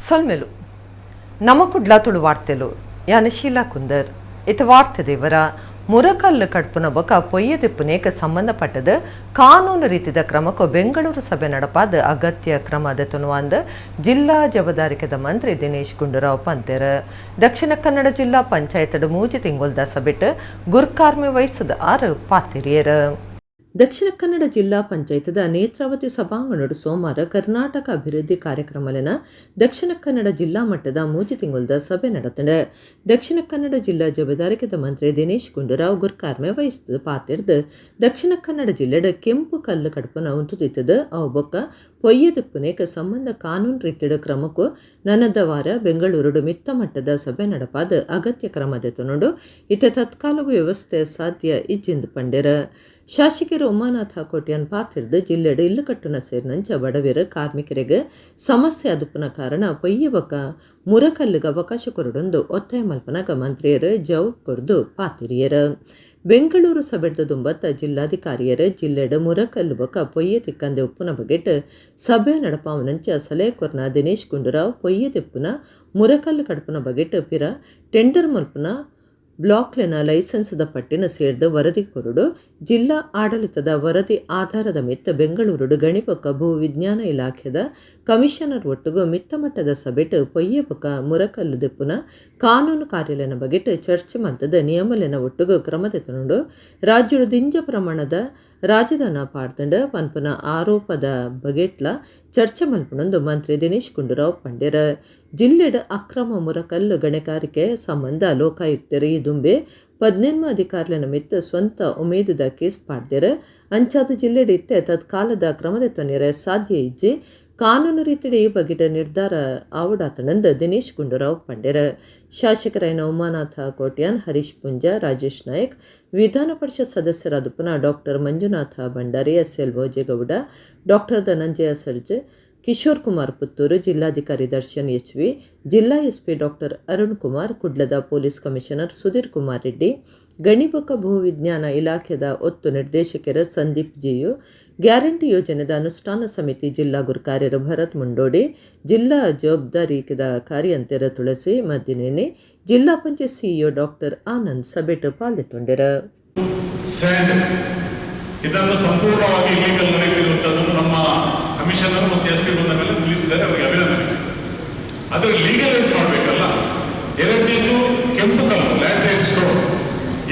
ಸೊಲ್ಮೆಲು ನಮ್ಮ ಕುಡ್ಲ ತುಳು ವಾರ್ತೆಲು ಯಾನ ಶೀಲಾ ಕುಂದರ್. ಇತ ವಾರ್ತೆ ದೇವರ ಮುರಕಲ್ಲು ಕಡ್ಪುನ ಬೊಕ ಪೊಯ್ಯದೆಪ್ಪುನೇಕ ಸಂಬಂಧಪಟ್ಟದ ಕಾನೂನು ರೀತಿದ ಕ್ರಮಕ್ಕೂ ಬೆಂಗಳೂರು ಸಭೆ ನಡಪಾದ ಅಗತ್ಯ ಕ್ರಮ ದೆತೊನುವಂದ್ ಜಿಲ್ಲಾ ಜವಾಬ್ದಾರಿಕೆದ ಮಂತ್ರಿ ದಿನೇಶ್ ಗುಂಡೂರಾವ್ ಪಂತೆರ್. ದಕ್ಷಿಣ ಕನ್ನಡ ಜಿಲ್ಲಾ ಪಂಚಾಯತ್ 3 ತಿಂಗೊಲ್ದ ಸಭೆಟ್ ಗುರ್ಕಾರ್ಮೆ ವಹಿಸದ 6 ಪಾತಿರಿಯರ್. ದಕ್ಷಿಣ ಕನ್ನಡ ಜಿಲ್ಲಾ ಪಂಚಾಯತ್ದ ನೇತ್ರಾವತಿ ಸಭಾಂಗಣಡು ಸೋಮವಾರ ಕರ್ನಾಟಕ ಅಭಿವೃದ್ಧಿ ಕಾರ್ಯಕ್ರಮಲಿನ ದಕ್ಷಿಣ ಕನ್ನಡ ಜಿಲ್ಲಾ ಮಟ್ಟದ 3 ತಿಂಗೊಲ್ದ ಸಭೆ ನಡೆತಂಡು. ದಕ್ಷಿಣ ಕನ್ನಡ ಜಿಲ್ಲಾ ಜವಾಬ್ದಾರಿಕೆದ ಮಂತ್ರಿ ದಿನೇಶ್ ಗುಂಡೂರಾವ್ ಗುರ್ಕಾರ್ಮೆ ವಹಿಸಿದ ಪಾತಿರ್ದು ದಕ್ಷಿಣ ಕನ್ನಡ ಜಿಲ್ಲೆಡ್ ಕೆಂಪು ಕಲ್ಲು ಕಡ್ಪುನ ಉಂತುದಿತ್ತದು ಅವು ಬೊಕ್ಕ ಪೊಯ್ಯದೆಪ್ಪುನೇಕ ಸಂಬಂಧ ಕಾನೂನು ರೀತಿಯ ಕ್ರಮಕ್ಕೂ ನನದ ವಾರ ಬೆಂಗಳೂರುಡು ಮಿತ್ತ ಮಟ್ಟದ ಸಭೆ ನಡಪಾದ ಅಗತ್ಯ ಕ್ರಮ ದೆತೊನುಂಡು. ಇತ ತತ್ಕಾಲವು ವ್ಯವಸ್ಥೆ ಸಾಧ್ಯ ಇಜ್ಜಿಂದು ಪಂಡೆರ್. ಶಾಸಕರು ಉಮಾನಾಥ ಕೋಟ್ಯಾನ್ ಪಾತಿರ್ದು ಜಿಲ್ಲೆಡ್ ಇಲ್ಲು ಕಟ್ಟುನ ಸೇರಿನಂಚ ಬಡವೆರು ಕಾರ್ಮಿಕರಿಗೆ ಸಮಸ್ಯೆ ಅದುಪುನ ಕಾರಣ ಪೊಯ್ಯ ಬೊಕ್ಕ ಮುರಕಲ್ಲುಗೆ ಅವಕಾಶ ಕೊರಡೊಂದು ಒತ್ತಾಯ ಮಲ್ಪನಾಗ ಮಂತ್ರಿಯರು ಜವಾಬ್ ಕೊರ್ದು ಪಾತಿರಿಯರು. ಬೆಂಗಳೂರು ಸಭೆಡ್ದ ದುಂಬತ್ತ ಜಿಲ್ಲಾಧಿಕಾರಿಯರು ಜಿಲ್ಲೆಡ್ ಮುರಕಲ್ಲು ಬೊಕ್ಕ ಪೊಯ್ಯೆ ತಿಕ್ಕಂದೆ ಉಪ್ಪುನ ಬಗೆಟ್ ಸಭೆ ನಡಪಾವನಂಚ ಸಲಹೆ ಕೊರ್ನ ದಿನೇಶ್ ಗುಂಡೂರಾವ್ ಪೊಯ್ಯೆ ತೆಪ್ಪುನ ಮುರಕಲ್ಲು ಕಡ್ಪುನ ಬಗೆಟ್ ಪಿರ ಟೆಂಡರ್ ಮಲ್ಪುನ ಬ್ಲಾಕ್ಲೆನ ಲೈಸೆನ್ಸ್ದ ಪಟ್ಟಿನ ಸೇರ್ದು ವರದಿ ಕೊರಡು. ಜಿಲ್ಲಾ ಆಡಳಿತದ ವರದಿ ಆಧಾರದ ಮಿತ್ತ ಬೆಂಗಳೂರುಡು ಗಣಿಪಕ್ಕ ಭೂ ವಿಜ್ಞಾನ ಇಲಾಖೆದ ಕಮಿಷನರ್ ಒಟ್ಟುಗು ಮಿತ್ತ ಮಟ್ಟದ ಸಭೆಟ್ ಪೊಯ್ಯೆ ಬೊಕ್ಕ ಮುರಕಲ್ಲು ದೆಪ್ಪುನ ಕಾನೂನು ಕಾರ್ಯಾಲಯನ ಬಗೆಟ್ ಚರ್ಚೆ ಮಲ್ತದ ನಿಯಮಲೆನ ಒಟ್ಟುಗು ಕ್ರಮ ದೆತೊನುಂಡು. ರಾಜ್ಯಡು ದಿಂಜ ಪ್ರಮಾಣದ ರಾಜಧಾನ ಪಾಡ್ದಂಡ ಪನ್ಪುನ ಆರೋಪದ ಬಗೆಟ್ಲ ಚರ್ಚೆ ಮಲ್ಪುನೊಂದು ಮಂತ್ರಿ ದಿನೇಶ್ ಗುಂಡೂರಾವ್ ಪಂಡೆರ್. ಜಿಲ್ಲೆಡ್ ಅಕ್ರಮ ಮುರಕಲ್ಲು ಗಣಿಗಾರಿಕೆ ಸಂಬಂಧ ಲೋಕಾಯುಕ್ತರು ಈ ದುಂಬೆ 18 ಅಧಿಕಾರಿಗಳ ಮಿತ್ತ ಸ್ವಂತ ಉಮೇದುದ ಕೇಸ್ ಪಾಡ್ದೆರ್. ಅಂಚಾದ ಜಿಲ್ಲೆಡ್ ಇತ್ತೆ ತತ್ಕಾಲದ ಕ್ರಮದೆತ್ತೊನೆರೆ ಸಾಧ್ಯ ಇಜ್ಜಿ. ಕಾನೂನು ರೀತಿಯ ಈ ಬಗೆಟ್ ನಿರ್ಧಾರ ಆವಡಾತನಂದ ದಿನೇಶ್ ಗುಂಡೂರಾವ್ ಪಂಡೆರ್. ಶಾಸಕರಾಯನ ಉಮಾನಾಥ ಕೋಟ್ಯಾನ್, ಹರೀಶ್ ಪುಂಜ, ರಾಜೇಶ್ ನಾಯ್ಕ್, ವಿಧಾನ ಪರಿಷತ್ ಸದಸ್ಯರಾದ ಪುನಃ doctor Manjunatha Bhandari, S L Bhojegowda, doctor Dhananjaya Sarja, Kishore Kumar Puttur, ಜಿಲ್ಲಾಧಿಕಾರಿ ದರ್ಶನ್ ಎಚ್ವಿ, ಜಿಲ್ಲಾ ಎಸ್ಪಿ ಡಾಕ್ಟರ್ ಅರುಣ್ ಕುಮಾರ್, ಕುಡ್ಲದ ಪೊಲೀಸ್ ಕಮಿಷನರ್ ಸುಧೀರ್ ಕುಮಾರ್ ರೆಡ್ಡಿ, ಗಣಿಬೊಕ್ಕ ಭೂವಿಜ್ಞಾನ ಇಲಾಖೆದ ಒತ್ತು ನಿರ್ದೇಶಕರ ಸಂದೀಪ್ ಜಿಯು, ಗ್ಯಾರಂಟಿ ಯೋಜನೆದ ಅನುಷ್ಠಾನ ಸಮಿತಿ ಜಿಲ್ಲಾ ಗುರುಕಾರ್ಯರು ಭರತ್ ಮುಂಡೋಡಿ, ಜಿಲ್ಲಾ ಜವಾಬ್ದಾರಿಕೆದ ಕಾರ್ಯಂತೆರ ತುಳಸಿ ಮದ್ದಿನೇನೆ, ಜಿಲ್ಲಾ ಪಂಚಾಯತ್ ಸಿಇಒ ಡಾಕ್ಟರ್ ಆನಂದ್ ಸಭೆಟ್ ಪಾಲ್ಗೊಂಡರು. ಇದನ್ನು ಸಂಪೂರ್ಣವಾಗಿ ಇಲ್ಲಿಗಲ್ ನಡೆಯುತ್ತಿರುವಂತಹದ್ದನ್ನು ನಮ್ಮ ಕಮಿಷನರ್ ಮತ್ತು ಎಸ್ ಪಿ ಬಂದ ಮೇಲೆ ನಿಲ್ಲಿಸಿದ್ದಾರೆ, ಅವರಿಗೆ ಅಭಿನಂದನೆ. ಆದರೆ ಲೀಗಲೈಸ್ ಮಾಡಬೇಕಲ್ಲ. ಎರಡನೇದು ಕೆಂಪು ಕಲ್ಲು, ಲ್ಯಾಟರೈಟ್ ಸ್ಟೋನ್.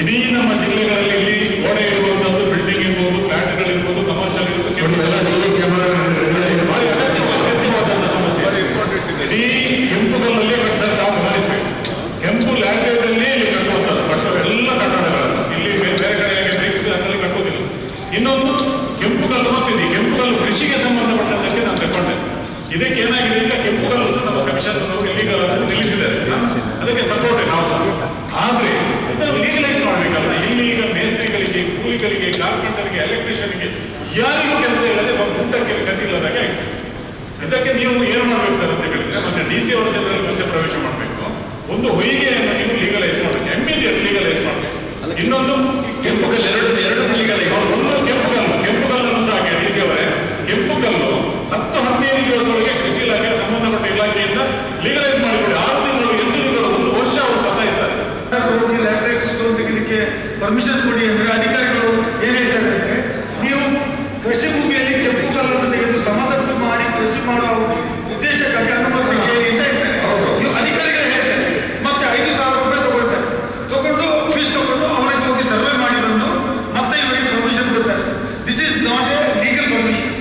ಇಡೀ ನಮ್ಮ ಜಿಲ್ಲೆಗಳಲ್ಲಿ ಇಲ್ಲಿ ಗೋಡೆ ಇರುವಂತಹದ್ದು, ಬಿಲ್ಡಿಂಗ್ ಇರ್ಬೋದು, ಫ್ಲಾಟ್ಗಳಿರ್ಬೋದು, ಕಮರ್ಷಿಯಲ್ ಇರ್ಬೋದು, ಕೆಂಪು ಭಾರಿ ಅಗತ್ಯವಾದಂತಹ ಸಮಸ್ಯೆ. ಇಡೀ ಕೆಂಪು ಕಲ್ಲಲ್ಲಿ ಸರ್ ನಾವು ಗಮನಿಸಬೇಕು. ಕೆಂಪು ಲ್ಯಾಟರೈಟ್ ಅಲ್ಲಿ ಇಲ್ಲಿ ಕಟ್ಟುವಂಥದ್ದು ಬಟ್ ಎಲ್ಲ ಕಟ್ಟಡಗಳನ್ನು ಇಲ್ಲಿ ಬೇರೆ ಕಡೆಯಾಗಿ ಬ್ರಿಕ್ಸ್ ಅದರಲ್ಲಿ ಕಟ್ಟುವುದಿಲ್ಲ. ಇನ್ನೊಂದು ಕೆಂಪು ಕಲ್ಲು ಮತ್ತು ಇದೆ. ಕೆಂಪು ಕಲ್ಲು ಕೃಷಿಗೆ ಸಂಬಂಧಪಟ್ಟದ್ದಕ್ಕೆ ನಾನು ತಗೊಂಡೆ. ಇದಕ್ಕೆ ಏನಾಗಿದೆ, ಈಗ ಕೆಂಪು ಕಲ್ಲು ಸಹ ನಮ್ಮ ಕಮಿಷನ್ ಇಲ್ಲಿಗಲ್ ನಿಲ್ಲಿಸಿದ್ದಾರೆ, ಅದಕ್ಕೆ ಸಪೋರ್ಟ್ ನಾವು ಸಹ. ಆದ್ರೆ ಇದನ್ನು ಲೀಗಲೈಸ್ ಮಾಡಬೇಕಲ್ಲ. ಇಲ್ಲಿ ಈಗ ಮೇಸ್ತ್ರಿಗಳಿಗೆ, ಕೂಲಿಗಳಿಗೆ, ಕಾರ್ಪೆಂಟರ್ಗೆ, ಎಲೆಕ್ಟ್ರಿಷಿಯನ್ಗೆ ಯಾರಿಗೂ ಕೆಲಸ ಇಲ್ಲದೆ ಊಟಕ್ಕೆ ಗತಿ ಇಲ್ಲದಾಗೆ ಆಗಿದೆ. ಇದಕ್ಕೆ ನೀವು ಏನು ಮಾಡ್ಬೇಕು ಸರ್ ಅಂತ ಹೇಳಿದ್ರೆ, ಮತ್ತೆ ಡಿ ಸಿ ಅವರ ಕ್ಷೇತ್ರದಲ್ಲಿ ಮತ್ತೆ ಪ್ರವೇಶ ಮಾಡಬೇಕು. ಒಂದು ಹೊಯ್ಗೆಯನ್ನು ನೀವು ಲೀಗಲೈಸ್ ಮಾಡಬೇಕು, ಇಮಿಡಿಯೇಟ್ ಲೀಗಲೈಸ್ ಮಾಡಬೇಕು. ಇನ್ನೊಂದು ಕೆಂಪು ಕಲ್ಲು, ಎರಡು ಲೀಗಲೈಸ್. ಒಂದು ಕೆಂಪು ಕಲ್ಲು, ಕೆಂಪು ಕಲ್ಲನ್ನು ಸಹ ಹಾಗೆ ಡಿ ಸಿ ಅವರೇ, ಕೆಂಪು ಕಲ್ಲು 10-15 ದಿವಸ ಒಳಗೆ ಕೃಷಿ ಇಲಾಖೆ ಸಂಬಂಧಪಟ್ಟ ಇಲಾಖೆಯಿಂದ ಲೀಗಲೈಸ್ ಮಾಡಿಕೊಡಿ. 6 ತಿಂಗಳು, 8 ತಿಂಗಳು, 1 ವರ್ಷ ಅವರು ಸತಾಯಿಸ್ತಾರೆ. ಹೋಗಿ ಲ್ಯಾಟರೈಟ್ ಸ್ಟೋನ್ ತೆಗಿಲಿಕ್ಕೆ ಪರ್ಮಿಷನ್ ಕೊಡಿ ಅಂದ್ರೆ ಅಧಿಕಾರಿಗಳು ಏನ್ ಹೇಳ್ತಾರೆ ಅಂದ್ರೆ, ನೀವು ಕೃಷಿ ಭೂಮಿಯಲ್ಲಿ ಕೆಂಪು ಕಲ್ಲನ್ನು ತೆಗೆದು ಸಮತಟ್ಟು ಮಾಡಿ ಕೃಷಿ ಮಾಡುವ ಉದ್ದೇಶಕ್ಕಾಗಿ ಅನುಮತಿ ಕೇಳಿ ಅಂತ ಹೇಳ್ತಾರೆ. ಇವು ಅಧಿಕಾರಿಗಳು ಹೇಳ್ತಾರೆ. ಮತ್ತೆ 5,000 ರೂಪಾಯಿ ತಗೊಳ್ತಾರೆ. ತಗೊಂಡು ಫೀಸ್ ತಗೊಂಡು ಅವರಿಗೆ ಹೋಗಿ ಸರ್ವೆ ಮಾಡಿ ಬಂದು ಮತ್ತೆ ಇವರಿಗೆ ಪರ್ಮಿಷನ್ ಕೊಡ್ತಾರೆ. This is not a legal permission.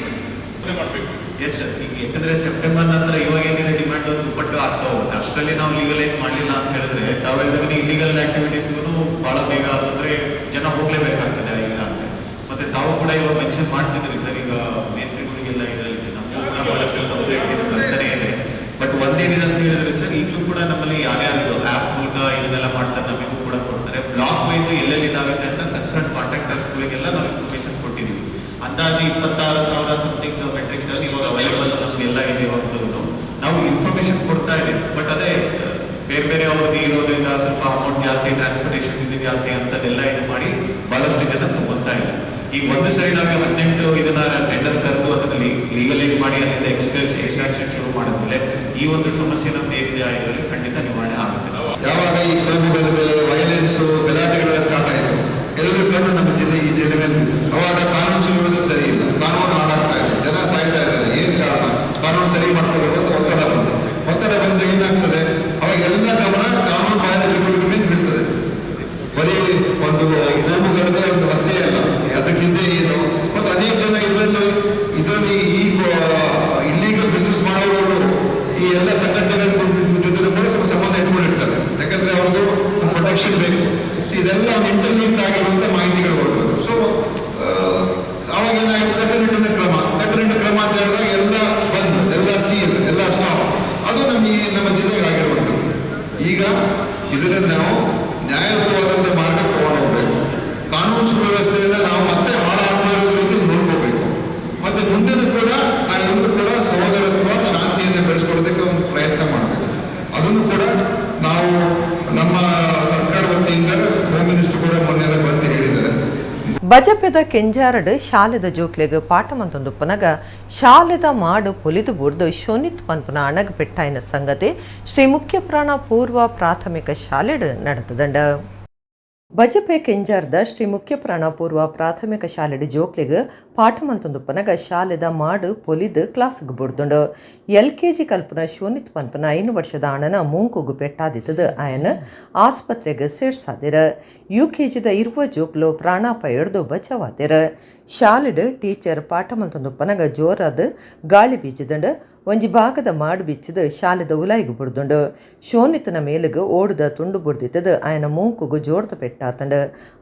ಮಾಡಬೇಕು. ಎಸ್ ಸರ್, ಈಗ ಯಾಕಂದ್ರೆ ಸೆಪ್ಟೆಂಬರ್ ನಂತರ ಇವಾಗ ಏನಿದೆ ಡಿಮ್ಯಾಂಡ್ ಒಂದು ದುಪ್ಪಟ್ಟು ಆಗ್ತಾ ಹೋಗುತ್ತೆ. ಅಷ್ಟರಲ್ಲಿ ನಾವು ಲೀಗಲೈಸ್ ಮಾಡಲಿಲ್ಲ ಅಂತ ಹೇಳಿದ್ರೆ ತಾವು ಹೇಳಿದ್ರೆ ಇಲ್ಲಿಗಲ್ ಆಕ್ಟಿವಿಟೀಸ್ಗೂ ಬಹಳ ಬೇಗ ಅಂದ್ರೆ ಜನ ಹೋಗ್ಲೇಬೇಕಾಗ್ತದೆ ಇಲ್ಲ ಅಂತ. ಮತ್ತೆ ತಾವು ಕೂಡ ಇವಾಗ ಮೆನ್ಷನ್ ಮಾಡ್ತಿದ್ರಿ ಸರ್, ಈಗ ಮೇಸ್ತ್ರಿಗಳಿಗೆಲ್ಲ ಇದರಲ್ಲಿದೆ, ನಮಗೂ ಕೂಡ ಬಹಳಷ್ಟು ಕಂಪ್ಲೇಂಟ್ ಇದು ಬರ್ತಾನೆ ಇದೆ. ಬಟ್ ಒಂದೇನಿದೆ ಅಂತ ಹೇಳಿದ್ರೆ ಸರ್, ಈಗಲೂ ಕೂಡ ನಮ್ಮಲ್ಲಿ ಯಾರ್ಯಾರು ಆ್ಯಪ್ ಮೂಲಕ ಇದನ್ನೆಲ್ಲ ಮಾಡ್ತಾರೆ ನಮಗೂ ಕೂಡ ಕೊಡ್ತಾರೆ. ಬ್ಲಾಕ್ ವೈಸ್ ಎಲ್ಲೆಲ್ಲಿ ಇದಾಗುತ್ತೆ ಅಂತ ಕನ್ಸರ್ನ್ ಕಾಂಟ್ರಾಕ್ಟರ್ಸ್ಗಳಿಗೆಲ್ಲ ನಾವು ಇನ್ಫಾರ್ಮೇಶನ್ ಕೊಟ್ಟಿದ್ದೀವಿ. ಅಂದಾಜು 26,000 ಸಮಥಿಂಗ್ ಮೆಟ್ರಿಕ್ ಟನ್ ಇವಾಗ ಅವೈಲೇಬಲ್ ನಮಗೆಲ್ಲ ಇದೆ ಇರುವಂಥದ್ದು ನಾವು ಇನ್ಫಾರ್ಮೇಶನ್ ಕೊಡ್ತಾ ಇದ್ದೀವಿ. ಬಟ್ ಅದೇ ಬೇರೆ ಬೇರೆ ಅವ್ರದ್ದು ಇರೋದ್ರಿಂದ ಸ್ವಲ್ಪ ಅಮೌಂಟ್ ಜಾಸ್ತಿ, ಟ್ರಾನ್ಸ್ಪೋರ್ಟೇಷನ್ ಇದು ಜಾಸ್ತಿ ಅಂತದೆಲ್ಲ ಇದು ಮಾಡಿ ಬಹಳಷ್ಟು ಜನ ತಗೊಂತಾ ಇಲ್ಲ. ಈಗ ಒಂದು ಸರಿ ನಾವು 18 ಇದನ್ನ ಟೆಂಡರ್ ಕರೆದು ಅದನ್ನ ಲೀಗಲೈಸ್ ಮಾಡಿ ಅಲ್ಲಿಂದ ಎಕ್ಸ್ಟ್ರಾಕ್ಷನ್ ಶುರು ಮಾಡಿದ್ಮೇಲೆ ಈ ಒಂದು ಸಮಸ್ಯೆ ನಮ್ದು ಏನಿದೆ ಆ ಇದರಲ್ಲಿ ಖಂಡಿತ ನಿವಾರಣೆ ಆಗುತ್ತೆ. ಯಾವಾಗ ಈ ಕೋಮು ಗಲಭೆ, ವೈಲೆನ್ಸು, ಗಲಾಟೆಗಳೆಲ್ಲ ಸ್ಟಾರ್ಟ್ ಆಯಿತು, ಎಲ್ಲರೂ ಕಣ್ಣು ನಮ್ಮ ಜಿಲ್ಲೆ ಈ ಜಿಲ್ಲೆ ಮೇಲೆ ಬಿತ್ತು. ಅವಾಗ ಕಾನೂನು ಸುವ್ಯವಸ್ಥೆ ಸರಿ ಇಲ್ಲ, ಕಾನೂನು ಹಾಳಾಗ್ತಾ ಇದೆ, ಜನ ಸಾಯ್ತಾ ಇದ್ದಾರೆ, ಏನು ಕಾರಣ, ಕಾನೂನು ಸರಿ ಮಾಡ್ಕೋಬೇಕು ಅಂತ ಒತ್ತಡ ಬಂತು. ಒತ್ತಡ ಬಂದಾಗ ಏನಾಗ್ತದೆ, ಅವಾಗ ಎಲ್ಲ ಗಮನ ಕಾನೂನು ಬಾಹಿರ ಚಟುವಟಿಕೆ ಮೇಲೆ ಬೀಳ್ತದೆ. ಬರೀ ಒಂದು ಕೋಮು ಗಲಭೆ, ಒಂದು ಹತ್ಯೆ ಅಲ್ಲ, ಅದಕ್ಕಿಂತ ಏನು ಮತ್ತು ಅನೇಕ ಜನ ಇದರಲ್ಲಿ ಈ ಇಲ್ಲೀಗಲ್ ಬಿಸ್ನೆಸ್ ಮಾಡೋರು ಈ ಎಲ್ಲ ಸಂಘಟನೆಗಳ ಜೊತೆ ಕೂಡ ಸ್ವಲ್ಪ ಸಂಬಂಧ ಇಟ್ಕೊಂಡಿರ್ತಾರೆ. ಯಾಕಂದ್ರೆ ಅವ್ರದ್ದು ಪ್ರೊಟೆಕ್ಷನ್ ಬೇಕು. ಸೊ ಇದೆಲ್ಲ ಒಂದು ಇಂಟರ್ಲಿಂಕ್ ಆಗಿರುವಂಥ ಮಾಹಿತಿಗಳು ಹೊರಬಂತು. ಸೊ ಅವಾಗ ಏನಾಯಿತು, ಕಟ್ಟುನಿಟ್ಟಿನ ಕ್ರಮ, ಕಟ್ಟುನಿಟ್ಟಿನ ಕ್ರಮ ಅಂತ ಹೇಳಿದಾಗ ಎಲ್ಲ ಬಂದ್, ಎಲ್ಲ ಸೀಸ್, ಎಲ್ಲ ಸ್ಟಾಪ್, ಅದು ನಮ್ಮ ಜಿಲ್ಲೆಗೆ ಆಗಿರುವಂಥದ್ದು. ಈಗ ಇದನ್ನು ನಾವು ನ್ಯಾಯಯುತವಾದಂಥ ಮಾರ್ಗಕ್ಕೆ ತಗೊಂಡು ಹೋಗ್ಬೇಕು. ಕಾನೂನು ಸುವ್ಯವಸ್ಥೆಯನ್ನು ನಾವು ಮತ್ತೆ ಹಾಳಾಗ್ತಾ ಇರೋದ್ರ ರೀತಿ ನೋಡ್ಕೋಬೇಕು. ಮತ್ತೆ ಮುಂದೆನೂ ಕೂಡ ನಾವೆಲ್ಲರೂ ಕೂಡ ಸಹೋದರತ್ವ, ಶಾಂತಿಯನ್ನು ಬೆಳೆಸ್ಕೊಳ್ಳೋದಕ್ಕೆ ಒಂದು ಪ್ರಯತ್ನ ಮಾಡಬೇಕು. ಅದನ್ನು ಕೂಡ ನಾವು ನಮ್ಮ ಸರ್ಕಾರ ವತಿಯಿಂದ ಹೋಮ್ ಮಿನಿಸ್ಟರ್ ಕೂಡ ಮೊನ್ನೆಲ್ಲ ಬಂದು ಹೇಳಿದ್ದಾರೆ. ಬಜಪೆದ ಕೆಂಜಾರಡು ಶಾಲೆದ ಜೋಕ್ಲೆಗ್ ಪಾಠ ಮಂತೊಂದು ಪನಗ ಶಾಲೆದ ಮಾಡು ಪೊಲಿದು ಬುಡ್ದು ಶೋನಿತ್ ಪನ್ಪುನ ಅಣಗ್ ಪೆಟ್ಟಾಯಿನ ಸಂಗತಿ ಶ್ರೀ ಮುಖ್ಯಪ್ರಾಣ ಪೂರ್ವ ಪ್ರಾಥಮಿಕ ಶಾಲೆಡು ನಡೆತದಂಡ. ಬಜಪೆ ಕೆಂಜಾರ್ದ ಶ್ರೀ ಮುಖ್ಯಪ್ರಾಣ ಪೂರ್ವ ಪ್ರಾಥಮಿಕ ಶಾಲೆಡು ಜೋಕ್ಲೆಗ್ ಪಾಠ ಮಲ್ತೊಂದು ಪನಗ ಶಾಲೆದ ಮಾಡು ಪೊಲಿದು ಕ್ಲಾಸ್ಗ್ ಬುಡ್ದುಂಡು. ಎಲ್ ಕೆ ಜಿ ಕಲ್ಪನ ಶೋನಿತ್ ಪನ್ಪನ 5 ವರ್ಷದ ಅಣ್ಣನ ಮೂಂಕುಗು ಪೆಟ್ಟಾದಿತ್ತದು ಆಯನ ಆಸ್ಪತ್ರೆಗೆ ಸೇರ್ಸಾದಿರ. ಯು ಕೆ ಜಿದ ಇರುವ ಜೋಕ್ಲು ಪ್ರಾಣಾಪಾಯ ಹಿಡ್ದು ಬಚಾವಾದಿರ. ಶಾಲೆಡು ಟೀಚರ್ ಪಾಠ ಮಲ್ತೊಂದು ಪನಗ ಜೋರಾದ ಗಾಳಿ ಬೀಚಿದಂಡು ಒಂಜಿ ಭಾಗದ ಮಾಡು ಬಿಚ್ಚಿದು ಶಾಲೆದ ಉಲಾಯಿಗು ಬುಡ್ದುಂಡು. ಶೋನಿತನ ಮೇಲುಗು ಓಡುದ ತುಂಡು ಬುಡ್ದಿತ್ತದು ಆಯನ ಮೂಂಕುಗು ಜೋರ್ದ ಪೆಟ್ಟಾತಂಡು.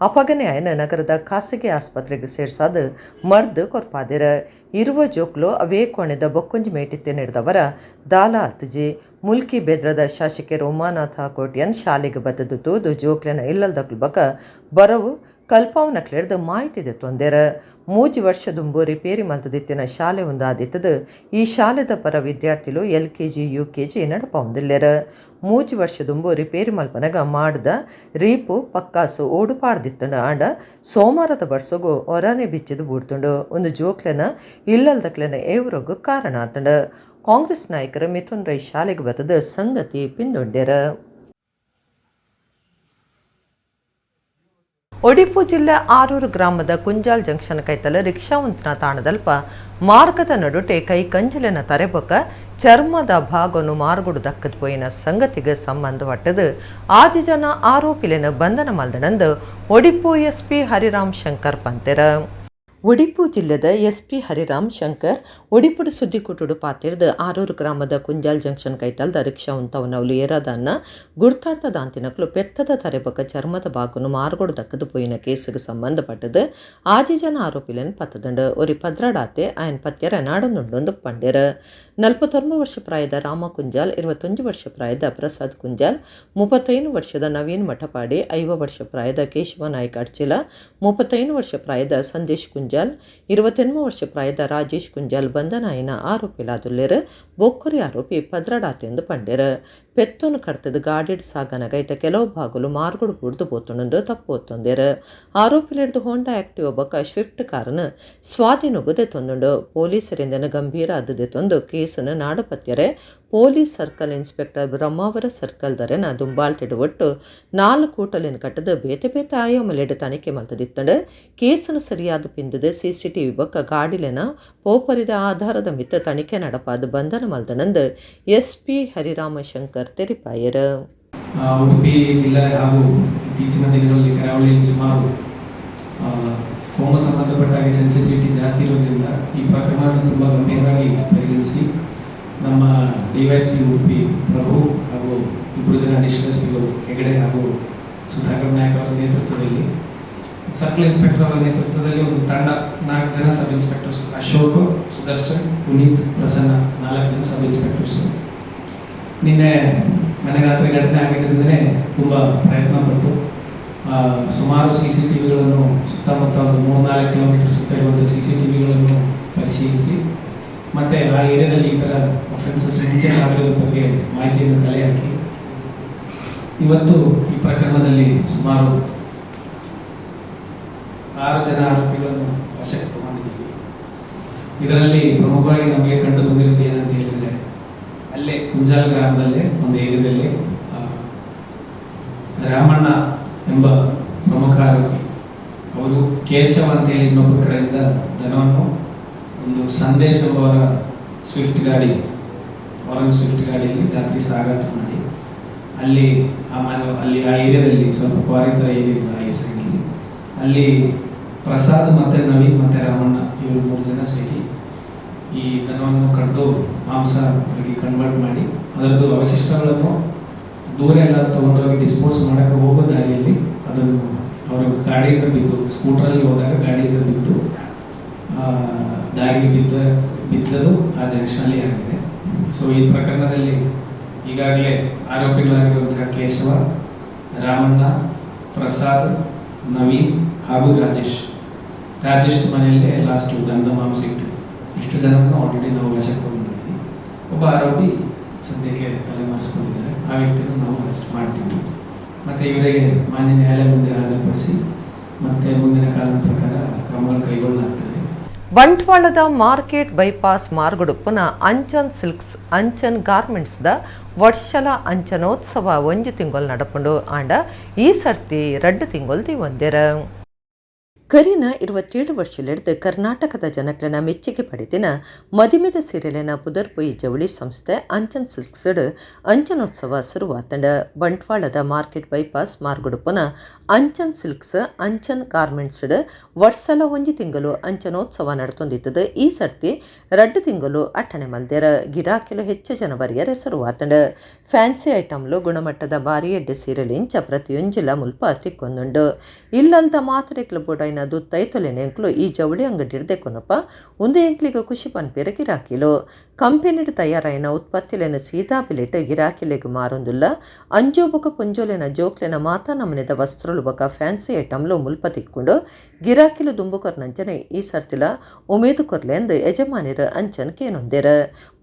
ಅಪಗನೆ ಆಯನ ನಗರದ ಖಾಸಗಿ ಆಸ್ಪತ್ರೆಗೆ ಸೇರ್ಸಾದ ಮರ್ದು ಕೊರ್ಪಾದಿರ. ಇರುವ ಜೋಕ್ಲು ಅವೇ ಕೋಣೆದ ಬೊಕ್ಕೊಂಜಿ ಮೇಟಿತ್ತೆ ನಡೆದವರ ದಾಲ ಅತ್ತಜಿ. ಮುಲ್ಕಿ ಬೆದ್ರದ ಶಾಸಕಿ ರೋಮಾನಾಥ ಕೋಟ್ಯನ್ ಶಾಲೆಗೆ ಬತ್ತದು ತೂದು ಜೋಕ್ಲೆನ ಇಲ್ಲಲ್ದಕ್ಲು ಬಕ ಬರವು ಕಲ್ಪಾವನಕ್ಲೆಡ್ದು ಮಾಹಿತಿ ತೊಂದೆರ. 3 ವರ್ಷದುಂಬು ರಿಪೇರಿ ಮಲ್ತದಿತ್ತಿನ ಶಾಲೆ ಒಂದಾದಿತ್ತದು. ಈ ಶಾಲೆದ ಪರ ವಿದ್ಯಾರ್ಥಿಲು L K G U K G ನಡಪೌಂದಿಲ್ಲೆರ. 3 ವರ್ಷದುಂಬು ರಿಪೇರಿ ಮಲ್ಪನಗ ಮಾಡ್ದ ರೀಪು ಪಕ್ಕಾಸು ಓಡು ಪಾಡ್ದಿತ್ತಂಡು. ಆಂಡ ಸೋಮವಾರದ ಬರ್ಸೊಗು ಹೊರನೆ ಬಿಚ್ಚಿದು ಬೂಡ್ತುಂಡು. ಒಂದು ಜೋಕ್ಲೆನ ಇಲ್ಲಲ್ದಕ್ಲೆನ ಏವ್ರೊಗು ಕಾರಣ ಆತಂಡು. ಕಾಂಗ್ರೆಸ್ ನಾಯಕರು ಮಿಥುನ್ ರೈ ಶಾಲೆಗೆ ಬತ್ತದ ಸಂಗತಿ ಪಿಂದೊಂಡೆರ. ಒಡಿಪು ಜಿಲ್ಲೆ ಆರೂರು ಗ್ರಾಮದ ಕುಂಜಾಲ್ ಜಂಕ್ಷನ್ ಕೈತಲ ರಿಕ್ಷಾವಂತನ ತಾಣದಲ್ಪ ಮಾರ್ಗದ ನಡುಟೆ ಕೈ ಕಂಜಲಿನ ತರೆಬೊಕ್ಕ ಚರ್ಮದ ಭಾಗವನ್ನು ಮಾರ್ಗುಡು ದಕ್ಕದ ಪೋಯಿನ ಸಂಗತಿಗೆ ಸಂಬಂಧಪಟ್ಟದು ಆಜಿ ಜನ ಆರೋಪಿಲೆನ ಬಂಧನ ಮಲ್ದಣಂದು ಒಡಿಪು ಎಸ್ಪಿ ಹರಿರಾಮ್ ಶಂಕರ್ ಪಂತೆರ. ಒಡಿಪು ಜಿಲ್ಲೆದ ಎಸ್ಪಿ ಹರಿರಾಮ್ ಶಂಕರ್ ಒಡಿಪುಡು ಸುದ್ದಿಕೂಟುಡು ಪಾತಿರ್ದು ಆರೂರು ಗ್ರಾಮದ ಕುಂಜಾಲ್ ಜಂಕ್ಷನ್ ಕೈತಲ್ದ ರಿಕ್ಷಾ ಉಂತವನವ್ಲು ಏರಾದನ್ನ ಗುರ್ತಾಡ್ತ ದಾಂತಿನಕ್ಲು ಪೆತ್ತದ ತರೆಬಕ ಚರ್ಮದ ಬಾಗುನು ಮಾರ್ಗೋಡು ದಕ್ಕದು ಪೋಯಿನ ಕೇಸುಗೆ ಸಂಬಂಧಪಟ್ಟದು ಆಜಿ ಜನ ಆರೋಪಿಲೆನ್ ಪತ್ತದಂಡು. ಒರಿ ಪದ್ರಾಡಾತೆ ಆಯನ್ ಪತ್ಯರ ನಾಡೊಂದುಂಡೊಂದು ಪಂಡೆರ. 49 ವರ್ಷ ಪ್ರಾಯದ ರಾಮ ಕುಂಜಾಲ್, 21 ವರ್ಷ ಪ್ರಾಯದ ಪ್ರಸಾದ್ ಕುಂಜಾಲ್, 35 ವರ್ಷದ ನವೀನ್ ಮಠಪಾಡಿ, 50 ವರ್ಷ ಪ್ರಾಯದ ಕೇಶವ ನಾಯ್ಕ ಅಡ್ಚಿಲ, 35 ವರ್ಷ ಪ್ರಾಯದ ಸಂದೇಶ್ ಕುಂಜಾಲ್, 28 ವರ್ಷ ಪ್ರಾಯದ ರಾಜೇಶ್ ಕುಂಜಾಲ್ ಬಂಧನಾಯಿನ ಆರೋಪಿಲಾದುಲ್ಲೆರ್. ಬೊಕ್ಕುರಿ ಆರೋಪಿ ಪದ್ರಡಾತೆಂದು ಪಂಡೆರ್. ಪೆತ್ತೊನು ಕಡ್ತದ ಗಾಡಿಡ್ ಸಾಗನಗ ಇತ್ತ ಕೆಲವು ಭಾಗಲು ಮಾರ್ಗುಡು ಬುಡ್ದು ಪೋತುಂಡು ತಪ್ಪು ಒತ್ತೊಂದೆರ್. ಆರೋಪಿಲೆಡ್ದು ಹೋಂಡಾ ಆಕ್ಟಿವ್ ಬೊಕ್ಕ ಸ್ವಿಫ್ಟ್ ಕಾರನ್ ಸ್ವಾಧೀನೊಗು ದೆತ್ತೊಂದುಂಡು. ಪೊಲೀಸರಿಂದನ ಗಂಭೀರ ಅದ್ದು ದೆತ್ತೊಂದು ಕೇಸನ್ನು ನಾಡಪತ್ಯರೆ police circle inspector Brahmavar circle ದರೆನ ದುಂಬಾಳ್ತಿಡು ಒಟ್ಟು 4 ಕೂಟಲಿನ ಕಟ್ಟದ ಬೇತೆ ಬೇತೆ ಆಯಾಮಲೆಡ್ ತನಿಖೆ ಮಲ್ತದಿತ್ತಂಡು. ಕೇಸನ್ನು ಸರಿಯಾದ ಪಿಂದದ ಸಿಸಿಟಿವಿ ಬೊಕ್ಕ ಗಾಡಿಲೆನ ಪೋಪರಿದ ಆಧಾರದ ಮಿತ್ತ ತನಿಖೆ ನಡಪಾದ ಬಂಧನ ಮಲ್ದಣಂದು ಎಸ್ಪಿ ಹರಿರಾಮ ಶಂಕರ್ ತೆರಿಪಾಯರ್. ಉಡುಪಿ ಜಿಲ್ಲೆ ಹಾಗೂ ಇತ್ತೀಚಿನ ದಿನಗಳಲ್ಲಿ ಕರಾವಳಿಯಲ್ಲಿ ಸುಮಾರು ಕೋಮ ಸಂಬಂಧಪಟ್ಟಾಗಿ ಸೆನ್ಸಿಟಿವಿಟಿ ಜಾಸ್ತಿ ಇರೋದ್ರಿಂದ ಈ ಪ್ರಕರಣವನ್ನು ತುಂಬ ಗಂಭೀರವಾಗಿ ಪರಿಗಣಿಸಿ ನಮ್ಮ ಡಿವೈಎಸ್ಪಿ ಉಡುಪಿ ಪ್ರಭು ಹಾಗೂ ಇಬ್ಬರು ಜನ ಅಡಿಷನಲ್ ಎಸ್ಪಿಗಳು ಹೆಗಡೆ ಹಾಗೂ ಸುಧಾಕರ್ ನಾಯಕ್ ಅವರ ನೇತೃತ್ವದಲ್ಲಿ, ಸರ್ಕಲ್ ಇನ್ಸ್ಪೆಕ್ಟರ್ ಅವರ ನೇತೃತ್ವದಲ್ಲಿ ಒಂದು ತಂಡ 4 ಜನ ಸಬ್ ಇನ್ಸ್ಪೆಕ್ಟರ್ಸ್ ಅಶೋಕ್, ಸುದರ್ಶನ್, ಪುನೀತ್, ಪ್ರಸನ್ನ, 4 ಜನ ಸಬ್ ಇನ್ಸ್ಪೆಕ್ಟರ್ಸು ನಿನ್ನೆ ಮನೆ ರಾತ್ರಿ ಘಟನೆ ಆಗಿದ್ದರಿಂದಲೇ ತುಂಬ ಪ್ರಯತ್ನ ಪಟ್ಟು ಸುಮಾರು CCTVಗಳನ್ನು ಸುತ್ತಮುತ್ತ ಒಂದು 3-4 ಕಿಲೋಮೀಟರ್ ಸುತ್ತ ಇರುವಂಥ CCTVಗಳನ್ನು ಪರಿಶೀಲಿಸಿ ಮತ್ತು ಆ ಏರಿಯಾದಲ್ಲಿ ಈ ಥರ ಅಫೆನ್ಸಸ್ ಮುಂಚೆ ಆಗಿರೋದ್ರ ಬಗ್ಗೆ ಮಾಹಿತಿಯನ್ನು ಕಲೆ ಹಾಕಿ ಇವತ್ತು ಈ ಪ್ರಕರಣದಲ್ಲಿ ಸುಮಾರು 6 ಜನ ಆರೋಪಿಗಳನ್ನು ವಶಕ್ಕೆ ತಗೊಂಡಿದ್ದೀವಿ. ಇದರಲ್ಲಿ ಪ್ರಮುಖವಾಗಿ ನಮಗೆ ಕಂಡು ಬಂದಿರೋದು ಏನಂತ ಹೇಳಿದರೆ, ಅಲ್ಲೇ ಕುಂಜಾಲ್ ಗ್ರಾಮದಲ್ಲೇ ಒಂದು ಏರಿಯಾದಲ್ಲಿ ರಾಮಣ್ಣ ಎಂಬ ಪ್ರಮುಖ ಆರೋಪಿ ಅವರು ಕೇಶವ ಅಂತೇಳಿ ಇನ್ನೊಬ್ಬರ ಕಡೆಯಿಂದ ದನವನ್ನು ಒಂದು ಸಂದೇಶ್ ಎಂಬವರ ಸ್ವಿಫ್ಟ್ ಗಾಡಿ, ಆರೆಂಜ್ ಸ್ವಿಫ್ಟ್ ಗಾಡಿಯಲ್ಲಿ ರಾತ್ರಿ ಸಾಗಾಟ ಮಾಡಿ ಅಲ್ಲಿ ಆ ಮನೆ ಅಲ್ಲಿ ಆ ಏರಿಯಾದಲ್ಲಿ ಸ್ವಲ್ಪ ಕ್ವಾರಿ ಥರ ಏರಿಯಾ ಇದೆ ಆ ಹೆಸರಿನಲ್ಲಿ, ಅಲ್ಲಿ ಪ್ರಸಾದ್ ಮತ್ತು ನವೀನ್ ಮತ್ತು ರಾಮಣ್ಣ ಇವರು 3 ಜನ ಸೇರಿ ಈ ದನವನ್ನು ಕಡಿದು ಮಾಂಸ ಅವರಿಗೆ ಕನ್ವರ್ಟ್ ಮಾಡಿ ಅದರದ್ದು ಅವಶಿಷ್ಟಗಳನ್ನು ದೂರ ಎಲ್ಲ ತೊಗೊಂಡೋಗಿ ಡಿಸ್ಪೋಸ್ ಮಾಡೋಕ್ಕೆ ಹೋಗೋ ದಾರಿಯಲ್ಲಿ ಅದನ್ನು ಅವರು ಗಾಡಿಯಿಂದ ಬಿದ್ದು, ಸ್ಕೂಟ್ರಲ್ಲಿ ಹೋದಾಗ ಗಾಡಿಯಿಂದ ಬಿದ್ದು ದಾರಿಗೆ ಬಿದ್ದದು ಆ ಜಂಕ್ಷನಲ್ಲಿ ಆಗಿದೆ. ಸೊ ಈ ಪ್ರಕರಣದಲ್ಲಿ ಈಗಾಗಲೇ ಆರೋಪಿಗಳಾಗಿರುವಂತಹ ಕೇಶವ, ರಾಮಣ್ಣ, ಪ್ರಸಾದ್, ನವೀನ್ ಹಾಗೂ ರಾಜೇಶ್, ರಾಜೇಶ್ ಮನೆಯಲ್ಲೇ ಲಾಸ್ಟ್ ದನದ ಮಾಂಸ ಇಟ್ಟು ಇಷ್ಟು ಜನರನ್ನು ಆಲ್ರೆಡಿ ನಾವು ವಶಕ್ಕೆ ಬಂದಿದ್ದೀವಿ. ಒಬ್ಬ ಆರೋಪಿ ಸದ್ಯಕ್ಕೆ ತಲೆಮರೆಸಿಕೊಂಡಿದ್ದಾರೆ, ಆ ವ್ಯಕ್ತಿಯನ್ನು ನಾವು ಅರೆಸ್ಟ್ ಮಾಡ್ತೀವಿ ಮತ್ತು ಇವರಿಗೆ ಮಾನ್ಯ ನ್ಯಾಯಾಲಯ ಮುಂದೆ ಹಾಜರುಪಡಿಸಿ ಮತ್ತೆ ಮುಂದಿನ ಕಾನೂನು ಪ್ರಕಾರ ಕ್ರಮಗಳು ಕೈಗೊಳ್ಳಲಾಗ್ತದೆ. ಬಂಟ್ವಾಳದ ಮಾರ್ಕೆಟ್ ಬೈಪಾಸ್ ಮಾರ್ಗಡುಪ್ಪುನ ಅಂಚನ್ ಸಿಲ್ಕ್ಸ್ ಅಂಚನ್ ಗಾರ್ಮೆಂಟ್ಸ್ದ ವರ್ಷಲ ಅಂಚನೋತ್ಸವ ಒಂಜಿ ತಿಂಗೊಲ್ ನಡಪುಂಡು ಆಂಡ ಈ ಸರ್ತಿ 2 ತಿಂಗೊಲ್ ಒಂದೆರ. ಕರಿನ 27 ವರ್ಷಲೆಡ್ದು ಕರ್ನಾಟಕದ ಜನಕ್ಲೆನ ಮೆಚ್ಚುಗೆ ಪಡೆದಿನ ಮದಿಮೆದ ಸೀರೆಲೆನ ಪುದರ್ಪುಯಿ ಜವಳಿ ಸಂಸ್ಥೆ ಅಂಚನ್ ಸಿಲ್ಕ್ಸ್ಡ್ ಅಂಚನೋತ್ಸವ ಶುರುವಾತಂಡ. ಬಂಟ್ವಾಳದ ಮಾರ್ಕೆಟ್ ಬೈಪಾಸ್ ಮಾರ್ಗಡುಪ್ಪುನ ಅಂಚನ್ ಸಿಲ್ಕ್ಸ್ ಅಂಚನ್ ಗಾರ್ಮೆಂಟ್ಸ್ಡ್ ವರ್ಷಲ ಒಂಜಿ ತಿಂಗಳು ಅಂಚನೋತ್ಸವ ನಡತೊಂದಿತ್ತದು. ಈ ಸರ್ತಿ 2 ತಿಂಗಳು ಅಟ್ಟಣೆ ಮಲ್ದೆರ. ಗಿರಾಕಿಲು ಹೆಚ್ಚು ಜನ ಬರಿಯರೆ ಶುರುವಾತಂಡ. ಫ್ಯಾನ್ಸಿ ಐಟಮ್ಲು ಗುಣಮಟ್ಟದ ಬಾರಿ ಎಡ್ಡೆ ಸೀರೆಲು ಇಂಚ ಪ್ರತಿಯೊಂಜಿಲ ಮುಲ್ಪ ತಿಕ್ಕೊಂದುಂಡು. ಇಲ್ಲಲ್ದ ಮಾತ್ರೆಕ್ಲು ಬೋಡೈನ ದುತ್ತೈತೊಲೆನ ಎಂಕ್ಲು ಈ ಜವಳಿ ಅಂಗಡಿ ಕೊನಪ ಒಂದು ಎಂಕ್ಲಿಗೆ ಖುಷಿ ಪನ್ಪೇರ ಗಿರಾಕಿಲು. ಕಂಪೆನಿಡ್ ತಯಾರಾಯಿನ ಉತ್ಪತ್ತಿಲೆನ ಸೀದಾ ಬಿಲೆಟ್ ಗಿರಾಕಿಲೆಗ್ ಮಾರೊಂದುಲ್ಲ. ಅಂಜೋಬೊಕ ಪೊಂಜೋಲೆನ ಜೋಕ್ಲೆನ ಮಾತಾ ನಮನೆದ ವಸ್ತ್ರಲು ಬೊಕ ಫ್ಯಾನ್ಸಿ ಐಟಮ್ಲು ಮುಲ್ಪ ತಿಕ್ಕೊಂಡು ಗಿರಾಕಿಲು ದುಂಬು ಕೊರ್ನಂಚನೆ ಈ ಸರ್ತಿಲ ಉಮೇದು ಕೊರ್ಲೆಂದು ಯಜಮಾನಿರ ಅಂಚನ್ ಕೇನೊಂದೆರ.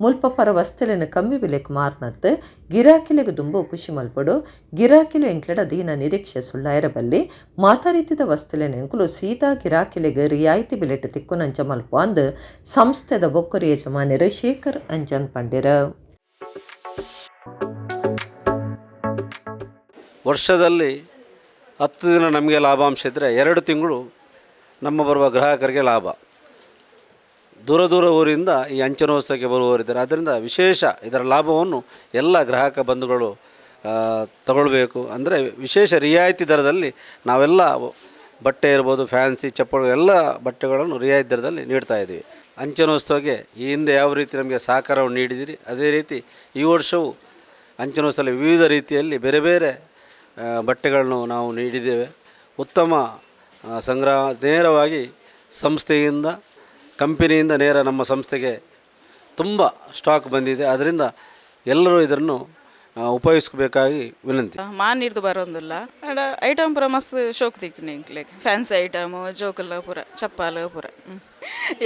ಮುಲ್ಪ ಪರ ವಸ್ತುಲೆನ ಕಮ್ಮಿ ಬಿಲೆಕ್ ಮಾರ್ನತ್ತು ಗಿರಾಕಿಲೆಗ್ ದುಂಬು ಖುಷಿ ಮಲ್ಪಡು. ಗಿರಾಕಿಲು ಎಂಕ್ಲೆಡ ದೀನ ನಿರೀಕ್ಷೆ ಸುಳ್ಳಾಯರ ಬಲ್ಲಿ ಮಾತಾ ರೀತಿದ ವಸ್ತುಲೆನ ಎಂಕುಲು ಸೀದಾ ಗಿರಾಕಿಲೆಗ್ ರಿಯಾಯಿತಿ ಬಿಲೆಟ್ ತಿಕ್ಕುನಂಚ ಮಲ್ಪ ಅಂದ್ ಸಂಸ್ಥೆದ ಬೊಕ್ಕರಿ ಯಜಮಾನಿರ ಶೇಖರ್ ಅಂಜನ್ ಪಂಡಿರ. ವರ್ಷದಲ್ಲಿ 10 ದಿನ ನಮಗೆ ಲಾಭಾಂಶ ಇದ್ದರೆ 2 ತಿಂಗಳು ನಮ್ಮ ಬರುವ ಗ್ರಾಹಕರಿಗೆ ಲಾಭ. ದೂರ ದೂರ ಊರಿಂದ ಈ ಅಂಚನೋತ್ಸವಕ್ಕೆ ಬರುವವರಿದ್ದಾರೆ. ಆದ್ದರಿಂದ ವಿಶೇಷ ಇದರ ಲಾಭವನ್ನು ಎಲ್ಲ ಗ್ರಾಹಕ ಬಂಧುಗಳು ತಗೊಳ್ಬೇಕು. ಅಂದರೆ ವಿಶೇಷ ರಿಯಾಯಿತಿ ದರದಲ್ಲಿ ನಾವೆಲ್ಲ ಬಟ್ಟೆ ಇರ್ಬೋದು, ಫ್ಯಾನ್ಸಿ ಚಪ್ಪಲು ಎಲ್ಲ ಬಟ್ಟೆಗಳನ್ನು ರಿಯಾಯಿತಿ ದರದಲ್ಲಿ ನೀಡ್ತಾ ಇದ್ದೀವಿ. ಅಂಚನೋತ್ಸವಕ್ಕೆ ಈ ಹಿಂದೆ ಯಾವ ರೀತಿ ನಮಗೆ ಸಹಕಾರವನ್ನು ನೀಡಿದಿರಿ, ಅದೇ ರೀತಿ ಈ ವರ್ಷವೂ ಅಂಚನೋತ್ಸವದಲ್ಲಿ ವಿವಿಧ ರೀತಿಯಲ್ಲಿ ಬೇರೆ ಬೇರೆ ಬಟ್ಟೆಗಳನ್ನು ನಾವು ನೀಡಿದ್ದೇವೆ. ಉತ್ತಮ ಸಂಗ್ರಹ ನೇರವಾಗಿ ಸಂಸ್ಥೆಯಿಂದ ಕಂಪನಿಯಿಂದ ನೇರ ನಮ್ಮ ಸಂಸ್ಥೆಗೆ ತುಂಬ ಸ್ಟಾಕ್ ಬಂದಿದೆ. ಅದರಿಂದ ಎಲ್ಲರೂ ಇದನ್ನು ಉಪಯೋಗಿಸಬೇಕಾಗಿ ವಿನಂತಿ. ಮಾನಿರ್ದು ಬರೋಂದಿಲ್ಲ ಅಡ ಐಟಮ್ ಪೂರ ಮಸ್ತ್ ಶೋಕ್ ತಿಕ್ಕುಂಡು ಎಂಕ್ಲೆಗ್. ಫ್ಯಾನ್ಸಿ ಐಟಮ್ ಜೋಕುಲ ಪೂರ ಚಪ್ಪಾಲು ಪೂರ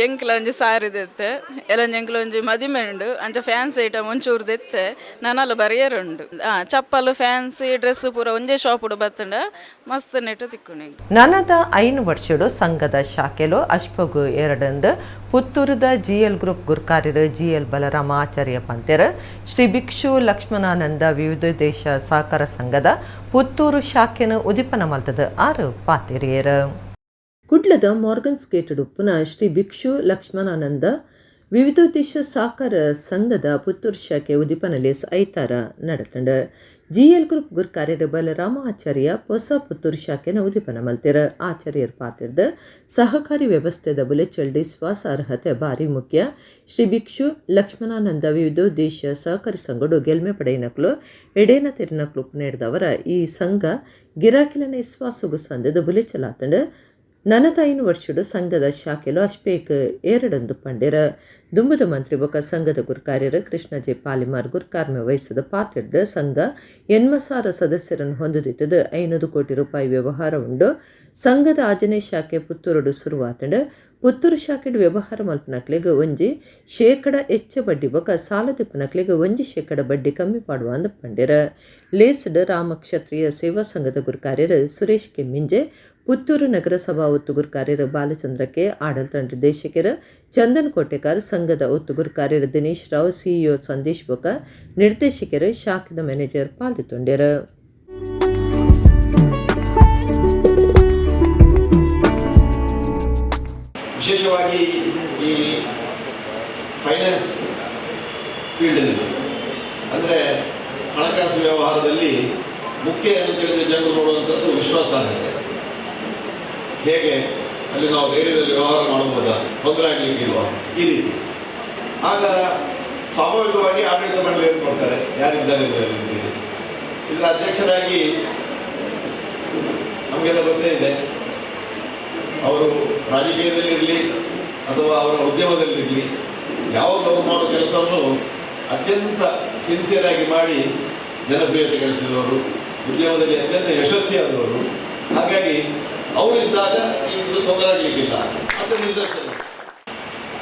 ಎಂಕ್ಲ ಒಂಜಿ ಸಾರಿ ದೆತ್ತೆ ಎಲ್ಲೊಂಜಿ ಎಂಕ್ಲ ಒಂಜಿ ಮದಿಮೆ ಉಂಡು ಅಂಚ ಫ್ಯಾನ್ಸಿ ಐಟಮ್ ಒಂಚೂರು ದೆತ್ತೆ ನನಲ ಬರಿಯರ್ ಉಂಡು. ಚಪ್ಪಲು ಫ್ಯಾನ್ಸಿ ಡ್ರೆಸ್ ಪೂರ ಒಂಜೇ ಶಾಪುಡು ಬತ್ತಂಡ ಮಸ್ತ್ ನೆಟ್ಟು ತಿಕ್ಕುಂಡು. ನನದ 5 ವರ್ಷಡು ಸಂಘದ ಶಾಖೆಲು ಅಶ್ಪಗು 2 ಪುತ್ತೂರುದ ಜಿಎಲ್ ಗ್ರೂಪ್ ಗುರ್ಕಾರ್ಯರು ಜಿಎಲ್ ಬಲರಾಮ ಆಚಾರ್ಯ ಪಂತೆರ್ ಶ್ರೀ ಭಿಕ್ಷು ಲಕ್ಷ್ಮಣಾನಂದ ವಿವಿಧ ದೇಶ ಸಹಕಾರ ಸಂಘದ ಪುತ್ತೂರು ಶಾಖೆನ ಉದಿಪನ ಮಲ್ತದ 6 ಪಾತೆರಿಯರು. ಕುಡ್ಲದ ಮಾರ್ಗನ್ಸ್ ಗೇಟ್ ಉಪ್ಪುನ ಶ್ರೀ ಭಿಕ್ಷು ಲಕ್ಷ್ಮಣಾನಂದ ವಿವಿಧೋದ್ದೇಶ ಸಹಕಾರ ಸಂಘದ ಪುತ್ತೂರು ಶಾಖೆ ಉದಿಪನಲೇಸ್ ಐತಾರ ನಡತಂಡ. ಜಿಎಲ್ ಗ್ರೂಪ್ ಗುರ್ಕಾರ್ಯರು ಬಲರಾಮ ಆಚಾರ್ಯ ಹೊಸ ಪುತ್ತೂರು ಶಾಖೆನ ಉದಿಪನ ಮಲ್ತೆರ. ಆಚಾರ್ಯರು ಪಾತಿರ್ದ ಸಹಕಾರಿ ವ್ಯವಸ್ಥೆದ ಬುಲೆಚಲ್ಡಿ ಶ್ವಾಸಾರ್ಹತೆ ಭಾರಿ ಮುಖ್ಯ. ಶ್ರೀ ಭಿಕ್ಷು ಲಕ್ಷ್ಮಣಾನಂದ ವಿವಿಧೋದ್ದೇಶ ಸಹಕಾರಿ ಸಂಘಡು ಗೆಲ್ಮೆ ಪಡೆಯಿನಕ್ಲು ಎಡೇನ ತೆರಿನಕ್ಲು ಪುನೇಡ್ದವರ ಈ ಸಂಘ ಗಿರಾಕಿಲನ ವಿಶ್ವಾಸಗು ಸಂದದ ಬುಲೆಚಲಾತಂಡ. ನನದ 5 ವರ್ಷಡು ಸಂಘದ ಶಾಖೆಲು ಅಶ್ಪೇಕ್ 2 ಪಂಡೆರ. ದುಂಬುದ ಮಂತ್ರಿ ಬೊಕ ಸಂಘದ ಗುರ್ಕಾರ್ಯರು ಕೃಷ್ಣ ಜೆ ಪಾಲಿಮಾರ್ ಗುರ್ಕಾರ್ಮೆ ವಹಿಸದ ಪಾತಿರ್ದ ಸಂಘ 80,000 ಸದಸ್ಯರನ್ನು ಹೊಂದಿದ್ದು 500 ಕೋಟಿ ರೂಪಾಯಿ ವ್ಯವಹಾರ ಉಂಡು. ಸಂಘದ ಆಜನೇ ಶಾಖೆ ಪುತ್ತೂರುಡು ಶುರುವಾತಂಡ. ಪುತ್ತೂರು ಶಾಖೆಡು ವ್ಯವಹಾರ ಮಲ್ಪನಕ್ಲೆಗ್ 1% ಹೆಚ್ಚ ಬಡ್ಡಿ ಬೊಕ ಸಾಲ ದಿಪ್ಪನಕ್ಲೆಗ್ 1% ಬಡ್ಡಿ ಕಮ್ಮಿ ಪಾಡುವ ಅಂದ್ ಪಂಡೆರ. ಲೇಸ್ಡ್ ರಾಮಕ್ಷತ್ರಿಯ ಸೇವಾ ಸಂಘದ ಗುರುಕಾರ್ಯರು ಸುರೇಶ್ ಕೆಮ್ಮಿಂಜೆ, Puttur ನಗರಸಭಾ ಒತ್ತುಗುರ್ಕಾರ್ಯರು ಬಾಲಚಂದ್ರಕ್ಕೆ, ಆಡಳಿತ ನಿರ್ದೇಶಕರು ಚಂದನ್ ಕೋಟೆಕಾರ್, ಸಂಘದ ಒತ್ತುಗುರ್ಕಾರ್ಯರು ದಿನೇಶ್ ರಾವ್, ಸಿಇಒ ಸಂದೇಶ್ ಬೊಕ ನಿರ್ದೇಶಕರು ಶಾಖದ ಮ್ಯಾನೇಜರ್ ಪಾಲ್ದಿತ್ತೊಂಡೆರು. ವಿಶೇಷವಾಗಿ ಈ ಫೈನಾನ್ಸ್ ಫೀಲ್ಡಲ್ಲಿ ಅಂದರೆ ಹಣಕಾಸು ವ್ಯವಹಾರದಲ್ಲಿ ಮುಖ್ಯ ಅಂತ ಹೇಳಿದರೆ ಜನರು ನೋಡುವಂಥದ್ದು ವಿಶ್ವಾಸಾರ್ಹತೆ. ಹೇಗೆ ಅಲ್ಲಿ ನಾವು ಧೈರ್ಯದಲ್ಲಿ ವ್ಯವಹಾರ ಮಾಡಬಹುದಾ, ತೊಂದರೆ ಆಗಲಿಕ್ಕಿಲ್ವಾ, ಈ ರೀತಿ. ಆಗ ಸ್ವಾಭಾವಿಕವಾಗಿ ಆಡಳಿತ ಮಂಡಳಿ ಏನು ಮಾಡ್ತಾರೆ, ಯಾರಿದ್ದಾರೆ ಇದರಲ್ಲಿ ಅಂತೇಳಿ. ಇದರ ಅಧ್ಯಕ್ಷರಾಗಿ ನಮಗೆಲ್ಲ ಗೊತ್ತೇ ಇದೆ, ಅವರು ರಾಜಕೀಯದಲ್ಲಿರಲಿ ಅಥವಾ ಅವರ ಉದ್ಯಮದಲ್ಲಿರಲಿ ಯಾವಾಗ ಅವರು ಮಾಡೋ ಕೆಲಸವನ್ನು ಅತ್ಯಂತ ಸಿನ್ಸಿಯರ್ ಆಗಿ ಮಾಡಿ ಜನಪ್ರಿಯತೆ ಗಳಿಸಿದವರು, ಉದ್ಯಮದಲ್ಲಿ ಅತ್ಯಂತ ಯಶಸ್ವಿಯಾದವರು. ಹಾಗಾಗಿ ಅವರಿದ್ದಾಗ ಇದು ತೊಂದರೆ ಆಗಲಿಕ್ಕಿಲ್ಲ ಅಂತ ನಿದರ್ಶನ.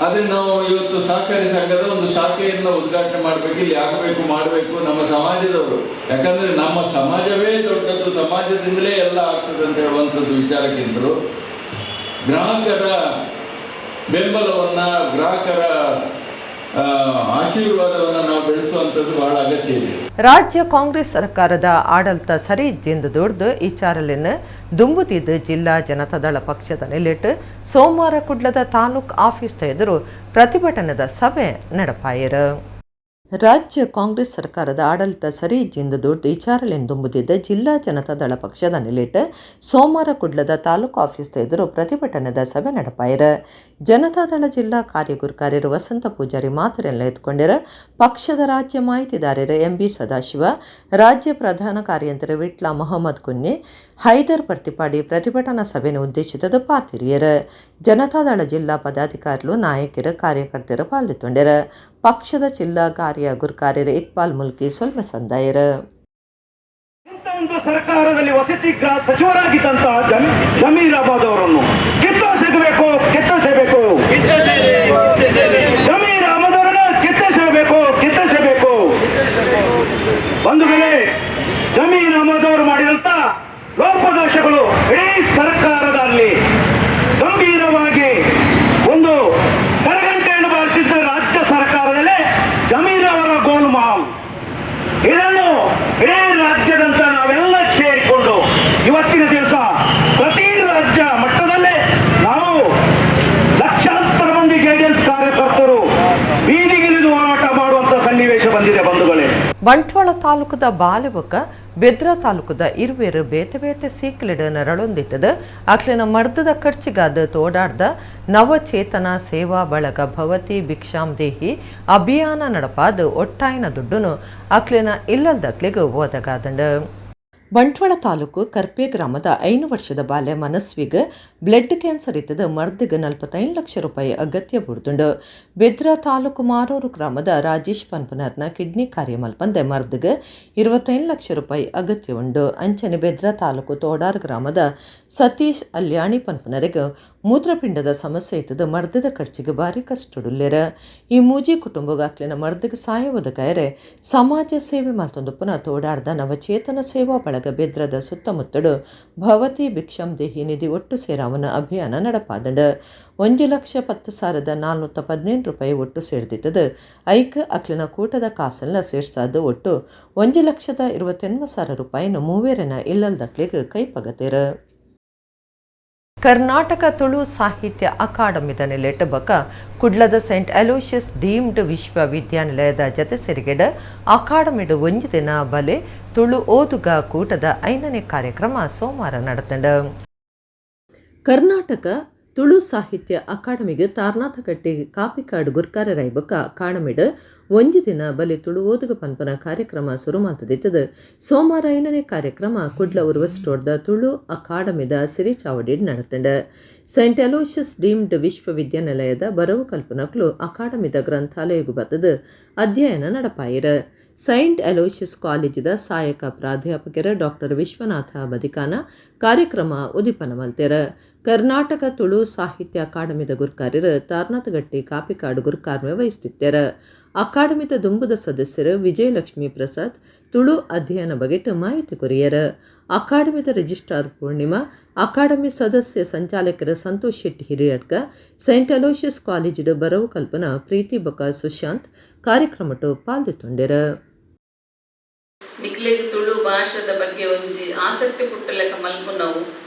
ಆದರೆ ನಾವು ಇವತ್ತು ಸಹಕಾರಿ ಸಂಘದ ಒಂದು ಶಾಖೆಯನ್ನು ಉದ್ಘಾಟನೆ ಮಾಡಬೇಕು, ಇಲ್ಲಿ ಆಗಬೇಕು, ಮಾಡಬೇಕು ನಮ್ಮ ಸಮಾಜದವರು. ಯಾಕಂದರೆ ನಮ್ಮ ಸಮಾಜವೇ ದೊಡ್ಡದ್ದು, ಸಮಾಜದಿಂದಲೇ ಎಲ್ಲ ಆಗ್ತದೆ ಅಂತ ಹೇಳುವಂಥದ್ದು ವಿಚಾರಕ್ಕಿಂತಲೂ ಗ್ರಾಹಕರ ಬೆಂಬಲವನ್ನು, ಗ್ರಾಹಕರ ಆಶೀರ್ವಾದವನ್ನು ನಾವು ಬೆಳೆಸುವಂಥದ್ದು ಬಹಳ ಅಗತ್ಯ ಇದೆ. ರಾಜ್ಯ ಕಾಂಗ್ರೆಸ್ ಸರ್ಕಾರದ ಆಡಳಿತ ಸರಿ ಜಿಂದು ದುಡ್ದು ಇಚಾರಲಿನ ದುಂಬುತಿದ್ದು ಜಿಲ್ಲಾ ಜನತಾದಳ ಪಕ್ಷದ ನೆಲೆಟ್ಟು ಸೋಮವಾರ ಕುಡ್ಲದ ತಾಲೂಕ್ ಆಫೀಸ್ ಎದುರು ಪ್ರತಿಭಟನೆದ ಸಭೆ ನಡಪಾಯರು. ರಾಜ್ಯ ಕಾಂಗ್ರೆಸ್ ಸರ್ಕಾರದ ಆಡಳಿತ ಸರಿ ಜಿಂದು ದುಡ್ದು ಇಚಾರಲಿನ ದುಂಬುದಿದ್ದ ಜಿಲ್ಲಾ ಜನತಾದಳ ಪಕ್ಷದ ನೆಲೆಟ್ಟು ಸೋಮವಾರ ಕುಡ್ಲದ ತಾಲೂಕು ಆಫೀಸ್ ಎದುರು ಪ್ರತಿಭಟನೆದ ಸಭೆ ನಡಪಾಯರ. ಜನತಾದಳ ಜಿಲ್ಲಾ ಕಾರ್ಯಗುರುಕಾರ್ಯರು ವಸಂತ ಪೂಜಾರಿ ಮಾತರೆಲ್ಲ ಎತ್ಕೊಂಡಿರ. ಪಕ್ಷದ ರಾಜ್ಯ ಮಾಹಿತಿದಾರರು ಎಂಬಿ ಸದಾಶಿವ, ರಾಜ್ಯ ಪ್ರಧಾನ ಕಾರ್ಯಂತರ ವಿಟ್ಲ ಮೊಹಮ್ಮದ್ ಕುನ್ನಿ, ಹೈದರ್ ಪ್ರತಿಪಾಡಿ ಪ್ರತಿಭಟನಾ ಸಭೆಯನ್ನು ಉದ್ದೇಶಿತದ ಪಾತಿರಿಯರ. ಜನತಾದಳ ಜಿಲ್ಲಾ ಪದಾಧಿಕಾರಿಗಳು, ನಾಯಕರು, ಕಾರ್ಯಕರ್ತರು ಪಾಲ್ಗೊಂಡರ. ಪಕ್ಷದ ಜಿಲ್ಲಾ ಕಾರ್ಯ ಗುರುಕಾರ್ಯರು ಇಕ್ಬಾಲ್ ಮುಲ್ಕಿ ಸ್ವಲ್ಪ ಸಂದಾಯರ. ಒಂದು ಸರ್ಕಾರದಲ್ಲಿ ವಸತಿ ಸಚಿವರಾಗಿದ್ದಂತಹ ಜಮೀರ್ ಅಹಮದ್ ಅವರನ್ನು ಕಿತ್ತೊಸೆಗಬೇಕು, ಕಿತ್ತೊಸೆಬೇಕು. ಜಮೀರ್ ಅಹಮದ್ ಅವರನ್ನು ಕಿತ್ತೊಸೆಬೇಕು, ಕಿತ್ತೊಸೆಬೇಕು. ಒಂದು ವೇಳೆ ಜಮೀರ್ ಅಹಮದ್ ಅವರು ಮಾಡಿದಂತ ಲೋಪದೋಷಗಳು ಇಡೀ ಸರ್ಕಾರದಲ್ಲಿ ಗಂಭೀರವಾಗಿ ಒಂದು ಕರಗಂಟೆಯನ್ನು ಬಾರಿಸಿದ್ದ ರಾಜ್ಯ ಸರ್ಕಾರದಲ್ಲಿ ಜಮೀರ್ ಅವರ ಗೋಲ್ಮಾಲ್. ಇದನ್ನು ಇಡೀ ರಾಜ್ಯದಂತ ನಾವೆಲ್ಲ ಸೇರಿಕೊಂಡು ಇವತ್ತಿನ ದಿವಸ ಪ್ರತಿ ರಾಜ್ಯ ಮಟ್ಟದಲ್ಲೇ ನಾವು ಲಕ್ಷಾಂತರ ಮಂದಿ ಜೆಡಿಎಸ್ ಕಾರ್ಯಕರ್ತರು ಬೀದಿಗಿಳಿದು ಹೋರಾಟ ಮಾಡುವಂತ ಸನ್ನಿವೇಶ ಬಂದಿದೆ ಬಂಧುಗಳೇ. ಬಂಟ್ವಾಳ ತಾಲೂಕದ ಬಾಲುಬೊಕ್ಕ ಬೆದ್ರ ತಾಲೂಕದ ಇರುವೇರು ಬೇತೆ ಬೇತೆ ಸೀಕಲಿಡ ನರಳೊಂದಿಟ್ಟದ ಅಕ್ಲಿನ ಮರ್ದದ ಖರ್ಚಿಗಾದ ತೋಡಾಡ್ದ ನವಚೇತನ ಸೇವಾ ಬಳಗ ಭವತಿ ಭಿಕ್ಷಾಂ ದೇಹಿ ಅಭಿಯಾನ ನಡಪಾದ ಒಟ್ಟಾಯಿನ ದುಡ್ಡುನು ಅಕ್ಲಿನ ಇಲ್ಲಲ್ದಕ್ಲಿಗೆ ಓದಗಾದಂಡ. ಬಂಟ್ವಾಳ ತಾಲೂಕು ಕರ್ಪೆ ಗ್ರಾಮದ 5 ವರ್ಷದ ಬಾಲ್ಯ ಮನಸ್ವಿಗೆ ಬ್ಲಡ್ ಕ್ಯಾನ್ಸರ್ ಇತ್ತದ ಮರ್ದಿಗೆ 45 ಲಕ್ಷ ರೂಪಾಯಿ ಅಗತ್ಯ ಬುಡ್ದುಂಡು. ಬೆದ್ರ ತಾಲೂಕು ಮಾರೂರು ಗ್ರಾಮದ ರಾಜೇಶ್ ಪನ್ಪನರ್ನ ಕಿಡ್ನಿ ಕಾರ್ಯ ಮಲ್ಪಂದೆ ಮರ್ದಿಗೆ 25 ಲಕ್ಷ ರೂಪಾಯಿ ಅಗತ್ಯ ಉಂಡು. ಅಂಚನೆ ಬೆದ್ರ ತಾಲೂಕು ತೋಡಾರ್ ಗ್ರಾಮದ ಸತೀಶ್ ಅಲ್ಯಾಣಿ ಪನ್ಪನರಿಗೆ ಮೂತ್ರಪಿಂಡದ ಸಮಸ್ಯೆ ಇತ್ತದ ಮರ್ದದ ಖರ್ಚಿಗೆ ಭಾರಿ ಕಷ್ಟಡುಲ್ಲೆರ. ಈ ಮೂಜಿ ಕುಟುಂಬಗಾಕ್ಲಿನ ಮರ್ದಿಗೆ ಸಾಯವುದಕಾಯರೆ ಸಮಾಜ ಸೇವೆ ಮಲ್ತೊಂದು ಪುನಃ ತೋಡಾರ್ದ ನವಚೇತನ ಸೇವಾ ಬಳಗ ಬೆದ್ರದ ಸುತ್ತಮುತ್ತಡು ಭವತಿ ಭಿಕ್ಷಂ ದೇಹಿ ನಿಧಿ ಒಟ್ಟು ಸೇರಾವನ ಅಭಿಯಾನ ನಡಪಾದಂಡ. 1,10,418 ರೂಪಾಯಿ ಒಟ್ಟು ಸೇರ್ದಿತ್ತದ. ಐಕ ಅಕ್ಲಿನ ಕೂಟದ ಕಾಸನ್ನ ಸೇರ್ಸಾದ ಒಟ್ಟು 1,28,000 ರೂಪಾಯಿನ ಮೂವೇರಿನ ಇಲ್ಲಲ್ದಕ್ಲಿಗೆ ಕೈಪಗತಿರ. ಕರ್ನಾಟಕ ತುಳು ಸಾಹಿತ್ಯ ಅಕಾಡೆಮಿದ ನೆಲೆಟ್ ಬಕ ಕುಡ್ಲದ Saint Aloysius deemed ವಿಶ್ವವಿದ್ಯಾನಿಲಯದ ಜತೆ ಸೇರಿಗೆಡ ಅಕಾಡೆಮಿಡು ಒಂಜಿ ದಿನ ಬಲೆ ತುಳು ಓದುಗ ಕೂಟದ 5ನೇ ಕಾರ್ಯಕ್ರಮ ಸೋಮವಾರ ನಡೆತಂಡ. ಕರ್ನಾಟಕ ತುಳು ಸಾಹಿತ್ಯ ಅಕಾಡೆಮಿಗೆ ತಾರ್ನಾಥಕಟ್ಟಿ ಕಾಪಿಕಾಡ್ ಗುರ್ಕಾರರಾಯ್ಬೊಕ್ಕ ಅಕಾಡೆಮಿಡ್ ಒಂಜಿ ದಿನ ಬಲಿ ತುಳು ಓದುಗ ಪನ್ಪನ ಕಾರ್ಯಕ್ರಮ ಸುರು ಮಲ್ತದಿತ್ತದು. ಸೋಮವಾರ 5ನೇ ಕಾರ್ಯಕ್ರಮ ಕುಡ್ಲ ಉರ್ವಸ್ಟೋರ್ದ ತುಳು ಅಕಾಡೆಮಿದ ಸಿರಿಚಾವಡಿಡ್ ನಡತಂಡ. Saint Aloysius deemed ವಿಶ್ವವಿದ್ಯಾನಿಲಯದ ಬರವು ಕಲ್ಪನಕ್ಲು ಅಕಾಡೆಮಿದ ಗ್ರಂಥಾಲಯಗೂ ಬತ್ತದು ಅಧ್ಯಯನ ನಡಪಾಯಿರ. ಸೈಂಟ್ ಅಲೋಷಿಯಸ್ ಕಾಲೇಜಿದ ಸಹಾಯಕ ಪ್ರಾಧ್ಯಾಪಕರ ಡಾಕ್ಟರ್ ವಿಶ್ವನಾಥ ಬದಿಕಾನ ಕಾರ್ಯಕ್ರಮ ಉದಿಪನ ಮಲ್ತೆರ. Karnataka Tulu ಸಾಹಿತ್ಯ ಅಕಾಡೆಮಿದ ಗುರ್ಕಾರ್ಯರು ತಾರ್ನಾಥಗಟ್ಟಿ ಕಾಪಿಕಾಡು ಗುರುಕಾರ್ಮೆ ವಹಿಸುತ್ತಿದ್ದಾರೆ. ಅಕಾಡೆಮಿದ ದುಂಬುದ ಸದಸ್ಯರು ವಿಜಯಲಕ್ಷ್ಮಿ ಪ್ರಸಾದ್ ತುಳು ಅಧ್ಯಯನ ಬಗೆಟ್ ಮಾಹಿತಿ ಕೊರಿಯರು. ಅಕಾಡೆಮಿದ ರಿಜಿಸ್ಟ್ರಾರ್ ಪೂರ್ಣಿಮಾ, ಅಕಾಡೆಮಿ ಸದಸ್ಯ ಸಂಚಾಲಕರು ಸಂತೋಷ್ ಶೆಟ್ಟಿ ಹಿರಿಯಡ್ಕ, ಸೈಂಟ್ ಅಲೋಷಿಯಸ್ ಕಾಲೇಜಿಡು ಬರವು ಕಲ್ಪನಾ ಪ್ರೀತಿ ಬೊಕ ಸುಶಾಂತ್ ಕಾರ್ಯಕ್ರಮಟು ಪಾಲ್ದಿತ್ತೊಂಡೆರು. ನಿಕ್ಲೆಗ್ ತುಳು ಭಾಷೆದ ಬಗ್ಗೆ ಒಂಜಿ ಆಸಕ್ತಿ ಪುಟ್ಟಲೆಕ್ಕ ಮಲ್ಪುನವು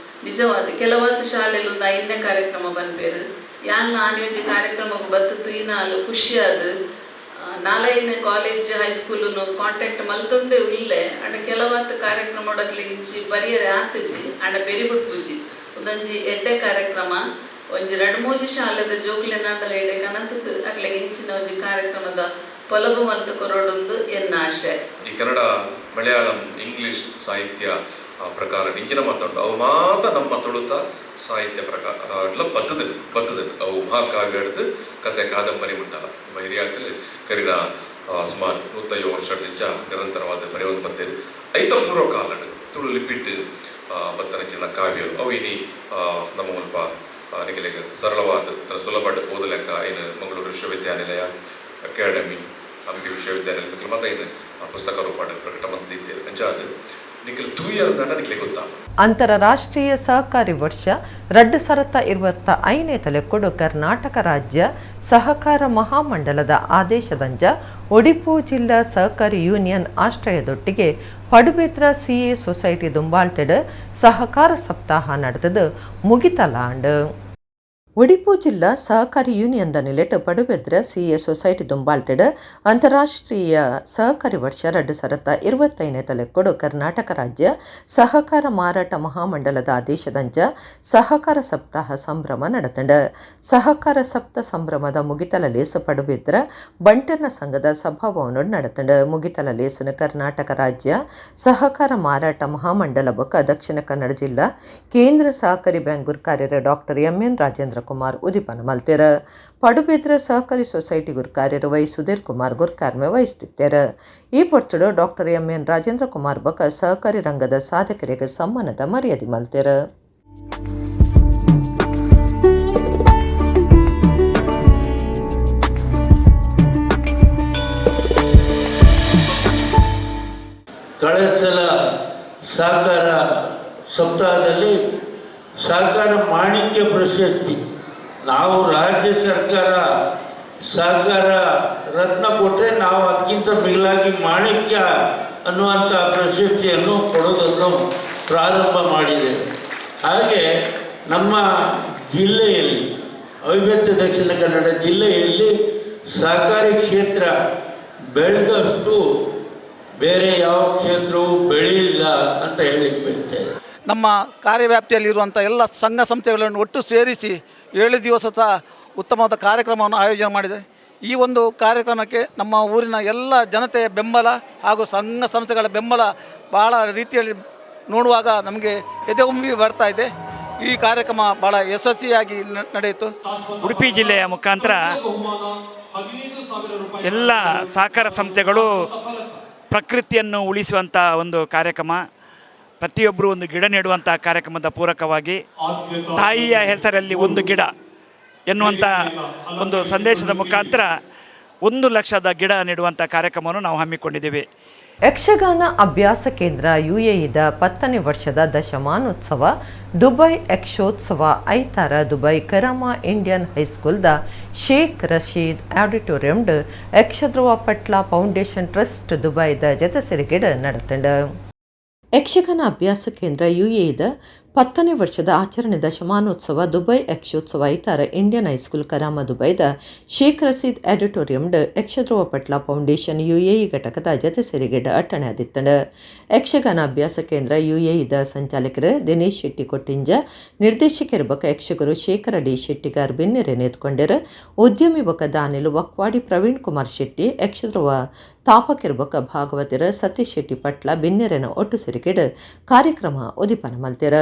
ನಿಜವಾದ ಕೆಲವಾದ ಶಾಲೆಲು ಒಂದು ಐದನೇ ಕಾರ್ಯಕ್ರಮ ಪನ್ಪೇರು. ಯಾನ್ಲ ಆನಿ ಒಂಜಿ ಕಾರ್ಯಕ್ರಮಕ್ಕೆ ಬತ್ತು ತೂಯಿನಾಲು ಖುಷಿಯಾದ ನಾಲೈನ ಕಾಲೇಜ್ ಹೈಸ್ಕೂಲುನು ಕಾಂಟ್ಯಾಕ್ಟ್ ಮಲ್ತೊಂದೇ ಉಲ್ಲೆ. ಅಂಡ ಕೆಲವಾದ ಕಾರ್ಯಕ್ರಮ ಇಂಚಿ ಬರಿಯರೆ ಆತುಜಿ ಅಂಡ ಬೆರಿಬುಟ್ಪುಜಿ. ಒಂದೊಂಜಿ ಎಡ್ಡೆ ಕಾರ್ಯಕ್ರಮ ಒಂಜಿ ರಡ್ಡ್ ಮೂಜಿ ಶಾಲೆದ ಜೋಕ್ಲೆನಾಂಡಲ ಎಡ್ಡೆ ಕನತದ್ದು ಅಕ್ಲೆಗ್ ಇಂಚಿನ ಒಂಜಿ ಕಾರ್ಯಕ್ರಮದ ಪೊಲಬು ಮಲ್ತು ಕೊರೊಡೊಂದು ಎನ್ನ ಆಶೆ. ಈ ಕನ್ನಡ, ಮಲಯಾಳಂ, ಇಂಗ್ಲಿಷ್ ಸಾಹಿತ್ಯ ಪ್ರಕಾರ ಇಂಚಿನ ಮಾತಾಡು ಅವು ಮಾತ ನಮ್ಮ ತುಳುತ ಸಾಹಿತ್ಯ ಪ್ರಕಾರ ಬತ್ತದ ಬತ್ತದ ಅವು ಮಹಾಕಾವ್ಯ ಹಿಡಿದು ಕತೆ ಕಾದಂಬರಿ ಉಂಟಲ್ಲ. ನಮ್ಮ ಹಿರಿಯಾಕಲ್ಲಿ ಕರಿನ ಸುಮಾರು 150 ವರ್ಷದಿಂದ ನಿರಂತರವಾದ ಬರೆಯುವುದು ಬರ್ತೇವೆ. ಐತ ಪೂರ್ವ ಕಾಲಡು ತುಳು ಲಿಪಿಟ್ಟು ಬತ್ತನಚಿನ ಕಾವ್ಯರು ಅವು ಇನಿ ನಮ್ಮ ಮುಲ್ಪ ನಿಗಲಿಗೆ ಸರಳವಾದ ಸುಲಭ ಓದಲೆಕ್ಕ ಏನು ಮಂಗಳೂರು ವಿಶ್ವವಿದ್ಯಾನಿಲಯ, ಅಕಾಡೆಮಿ, ಹಂಪಿ ವಿಶ್ವವಿದ್ಯಾನಿಲಯ ಮತ್ತು ಏನು ಪುಸ್ತಕ ರೂಪ ಪ್ರಕಟ ಮಂದಿದ್ದೇವೆ. ಅಂಚಾದ ಅಂತಾರಾಷ್ಟ್ರೀಯ ಸಹಕಾರಿ ವರ್ಷ 2025 ತಲೆಕೊಡು ಕರ್ನಾಟಕ ರಾಜ್ಯ ಸಹಕಾರ ಮಹಾಮಂಡಲದ ಆದೇಶದಂಜ ಒಡಿಪು ಜಿಲ್ಲಾ ಸಹಕಾರಿ ಯೂನಿಯನ್ ಆಶ್ರಯದೊಟ್ಟಿಗೆ ಪಡುಬಿದ್ರ ಸಿಎ ಸೊಸೈಟಿ ದುಂಬಾಳ್ತೆಡ್ ಸಹಕಾರ ಸಪ್ತಾಹ ನಡೆದದು ಮುಗಿತಲಾಂಡ್. ಒಡಿಪು ಜಿಲ್ಲಾ ಸಹಕಾರಿ ಯೂನಿಯನ್ದ ನಿಲೆಟ್ ಪಡುಬೆದ್ರ ಸಿಎ ಸೊಸೈಟಿ ದುಂಬಾಳ್ತೆಡ್ ಅಂತಾರಾಷ್ಟ್ರೀಯ ಸಹಕಾರಿ ವರ್ಷ 2025 ತಲೆಕೊಡು ಕರ್ನಾಟಕ ರಾಜ್ಯ ಸಹಕಾರ ಮಾರಾಟ ಮಹಾಮಂಡಲದ ಆದೇಶದಂಚ ಸಹಕಾರ ಸಪ್ತಾಹ ಸಂಭ್ರಮ ನಡೆತಂಡ. ಸಹಕಾರ ಸಪ್ತ ಸಂಭ್ರಮದ ಮುಗಿತಲ ಲೇಸ ಪಡುಬೆದ್ರ ಬಂಟನ ಸಂಘದ ಸಭಾಭವನ ನಡೆತಂಡ. ಮುಗಿತಲ ಲೇಸನ ಕರ್ನಾಟಕ ರಾಜ್ಯ ಸಹಕಾರ ಮಾರಾಟ ಮಹಾಮಂಡಲ ಬೊಕ್ಕ ದಕ್ಷಿಣ ಕನ್ನಡ ಜಿಲ್ಲಾ ಕೇಂದ್ರ ಸಹಕಾರಿ ಬ್ಯಾಂಕ್ ಗುರ್ಕಾರ್ಯರ doctor M N Rajendra Kumar ಉದಿಪನ ಮಲ್ತೆರ. ಪಡುಬೆದ್ರ ಸಹಕಾರಿ ಸೊಸೈಟಿ ಗುರ್ಕಾರ್ಯರು ವೈ ಸುಧೀರ್ ಕುಮಾರ್ ಗುರ್ಕಾರ್ಮೆ ವಹಿಸುತ್ತಿದ್ದಾರೆ. ಈ ಪೊರ್ತುಡು doctor M N Rajendra Kumar ಬೊಕ್ಕ ಸಹಕಾರಿ ರಂಗದ ಸಾಧಕರಿಗೆ ಸಮ್ಮಾನದ ಮರ್ಯಾದೆ ಮಲ್ತೆರ. ಕಳೆದ ಸಲ ಸಹಕಾರ ಸಪ್ತಾಹದಲ್ಲಿ ಸಹಕಾರ ಮಾಣಿಕ್ಯ ಪ್ರಶಸ್ತಿ ನಾವು ರಾಜ್ಯ ಸರ್ಕಾರ ಸಹಕಾರ ರತ್ನ ಕೊಟ್ಟರೆ ನಾವು ಅದಕ್ಕಿಂತ ಮಿಗಿಲಾಗಿ ಮಾಣಿಕ್ಯ ಅನ್ನುವಂಥ ಪ್ರಶಸ್ತಿಯನ್ನು ಕೊಡೋದನ್ನು ಪ್ರಾರಂಭ ಮಾಡಿದೆ. ಹಾಗೆ ನಮ್ಮ ಜಿಲ್ಲೆಯಲ್ಲಿ ಅವಿಭಕ್ತ ದಕ್ಷಿಣ ಕನ್ನಡ ಜಿಲ್ಲೆಯಲ್ಲಿ ಸಹಕಾರಿ ಕ್ಷೇತ್ರ ಬೆಳೆದಷ್ಟು ಬೇರೆ ಯಾವ ಕ್ಷೇತ್ರವೂ ಬೆಳೆಯಿಲ್ಲ ಅಂತ ಹೇಳಲಿಕ್ಕೆ ಬಯಸ್ತಾ ಇದೆ. ನಮ್ಮ ಕಾರ್ಯವ್ಯಾಪ್ತಿಯಲ್ಲಿರುವಂಥ ಎಲ್ಲ ಸಂಘ ಸಂಸ್ಥೆಗಳನ್ನು ಒಟ್ಟು ಸೇರಿಸಿ 7 ದಿವಸದ ಉತ್ತಮವಾದ ಕಾರ್ಯಕ್ರಮವನ್ನು ಆಯೋಜನೆ ಮಾಡಿದೆ. ಈ ಒಂದು ಕಾರ್ಯಕ್ರಮಕ್ಕೆ ನಮ್ಮ ಊರಿನ ಎಲ್ಲ ಜನತೆಯ ಬೆಂಬಲ ಹಾಗೂ ಸಂಘ ಸಂಸ್ಥೆಗಳ ಬೆಂಬಲ ಭಾಳ ರೀತಿಯಲ್ಲಿ ನೋಡುವಾಗ ನಮಗೆ ಎದೆಯುಂಬಿ ಬರ್ತಾ ಇದೆ. ಈ ಕಾರ್ಯಕ್ರಮ ಭಾಳ ಯಶಸ್ವಿಯಾಗಿ ನಡೆಯಿತು. ಉಡುಪಿ ಜಿಲ್ಲೆಯ ಮುಖಾಂತರ ಎಲ್ಲ ಸಹಕಾರ ಸಂಸ್ಥೆಗಳು ಪ್ರಕೃತಿಯನ್ನು ಉಳಿಸುವಂಥ ಒಂದು ಕಾರ್ಯಕ್ರಮ, ಪ್ರತಿಯೊಬ್ಬರು ಒಂದು ಗಿಡ ನೆಡುವಂಥ ಕಾರ್ಯಕ್ರಮದ ಪೂರಕವಾಗಿ ತಾಯಿಯ ಹೆಸರಲ್ಲಿ ಒಂದು ಗಿಡ ಎನ್ನುವಂಥ ಒಂದು ಸಂದೇಶದ ಮುಖಾಂತರ 1 ಲಕ್ಷದ ಗಿಡ ನೆಡುವಂಥ ಕಾರ್ಯಕ್ರಮವನ್ನು ನಾವು ಹಮ್ಮಿಕೊಂಡಿದ್ದೇವೆ. ಯಕ್ಷಗಾನ ಅಭ್ಯಾಸ ಕೇಂದ್ರ ಯುಎಇದ 10ನೇ ವರ್ಷದ ದಶಮಾನೋತ್ಸವ ದುಬೈ ಯಕ್ಷೋತ್ಸವ ಐತಾರ ದುಬೈ ಕರಾಮಾ ಇಂಡಿಯನ್ ಹೈಸ್ಕೂಲ್ದ ಶೇಖ್ ರಶೀದ್ ಆಡಿಟೋರಿಯಂಡ್ ಯಕ್ಷಧ್ರುವ ಪಟ್ಲ ಫೌಂಡೇಶನ್ ಟ್ರಸ್ಟ್ ದುಬೈದ ಜತೆ ಸೆರಿಗೆಡ್ ನಡೆತಂಡ. ಯಕ್ಷಗಾನ ಅಭ್ಯಾಸ ಕೇಂದ್ರ ಯುಎಇದ 10ನೇ ವರ್ಷದ ಆಚರಣೆ ದಶಮಾನೋತ್ಸವ ದುಬೈ ಯಕ್ಷೋತ್ಸವ ಐತಾರ Indian high school ಕರಾಮ ದುಬೈದ ಶೇಖ್ ರಸೀದ್ ಆಡಿಟೋರಿಯಂಡ್ ಯಕ್ಷಧ್ರುವ ಪಟ್ಲ ಫೌಂಡೇಶನ್ ಯುಎಇ ಘಟಕದ ಜತೆ ಸೆರಿಗೆಡ್ ಅಟ್ಟಣೆ ಆದಿತ್ತಂಡ. ಯಕ್ಷಗಾನ ಅಭ್ಯಾಸ ಕೇಂದ್ರ ಯುಎಇದ ಸಂಚಾಲಕರು ದಿನೇಶ್ ಶೆಟ್ಟಿ ಕೊಟ್ಟಿಂಜ, ನಿರ್ದೇಶಕರು ಬೊಕ ಯಕ್ಷಗುರು ಶೇಖರ ಡಿ ಶೆಟ್ಟಿಗಾರ್ ಬಿನ್ನೆರೆ ನೇತ್ಕೊಂಡರು. ಉದ್ಯಮಿ ಬೊಕ ದಾನಿಲು ವಕ್ವಾಡಿ ಪ್ರವೀಣ್ ಕುಮಾರ್ ಶೆಟ್ಟಿ, ಯಕ್ಷಧ್ರುವ ತಾಪಕಿರು ಬೊಕ ಭಾಗವತರ ಸತೀಶ್ ಶೆಟ್ಟಿ ಪಟ್ಲ ಬಿನ್ನೆರೆನ ಒಟ್ಟು ಸೆರಿಗೆಡ್ ಕಾರ್ಯಕ್ರಮ ಉದಿಪನ ಮಲ್ತೆರ.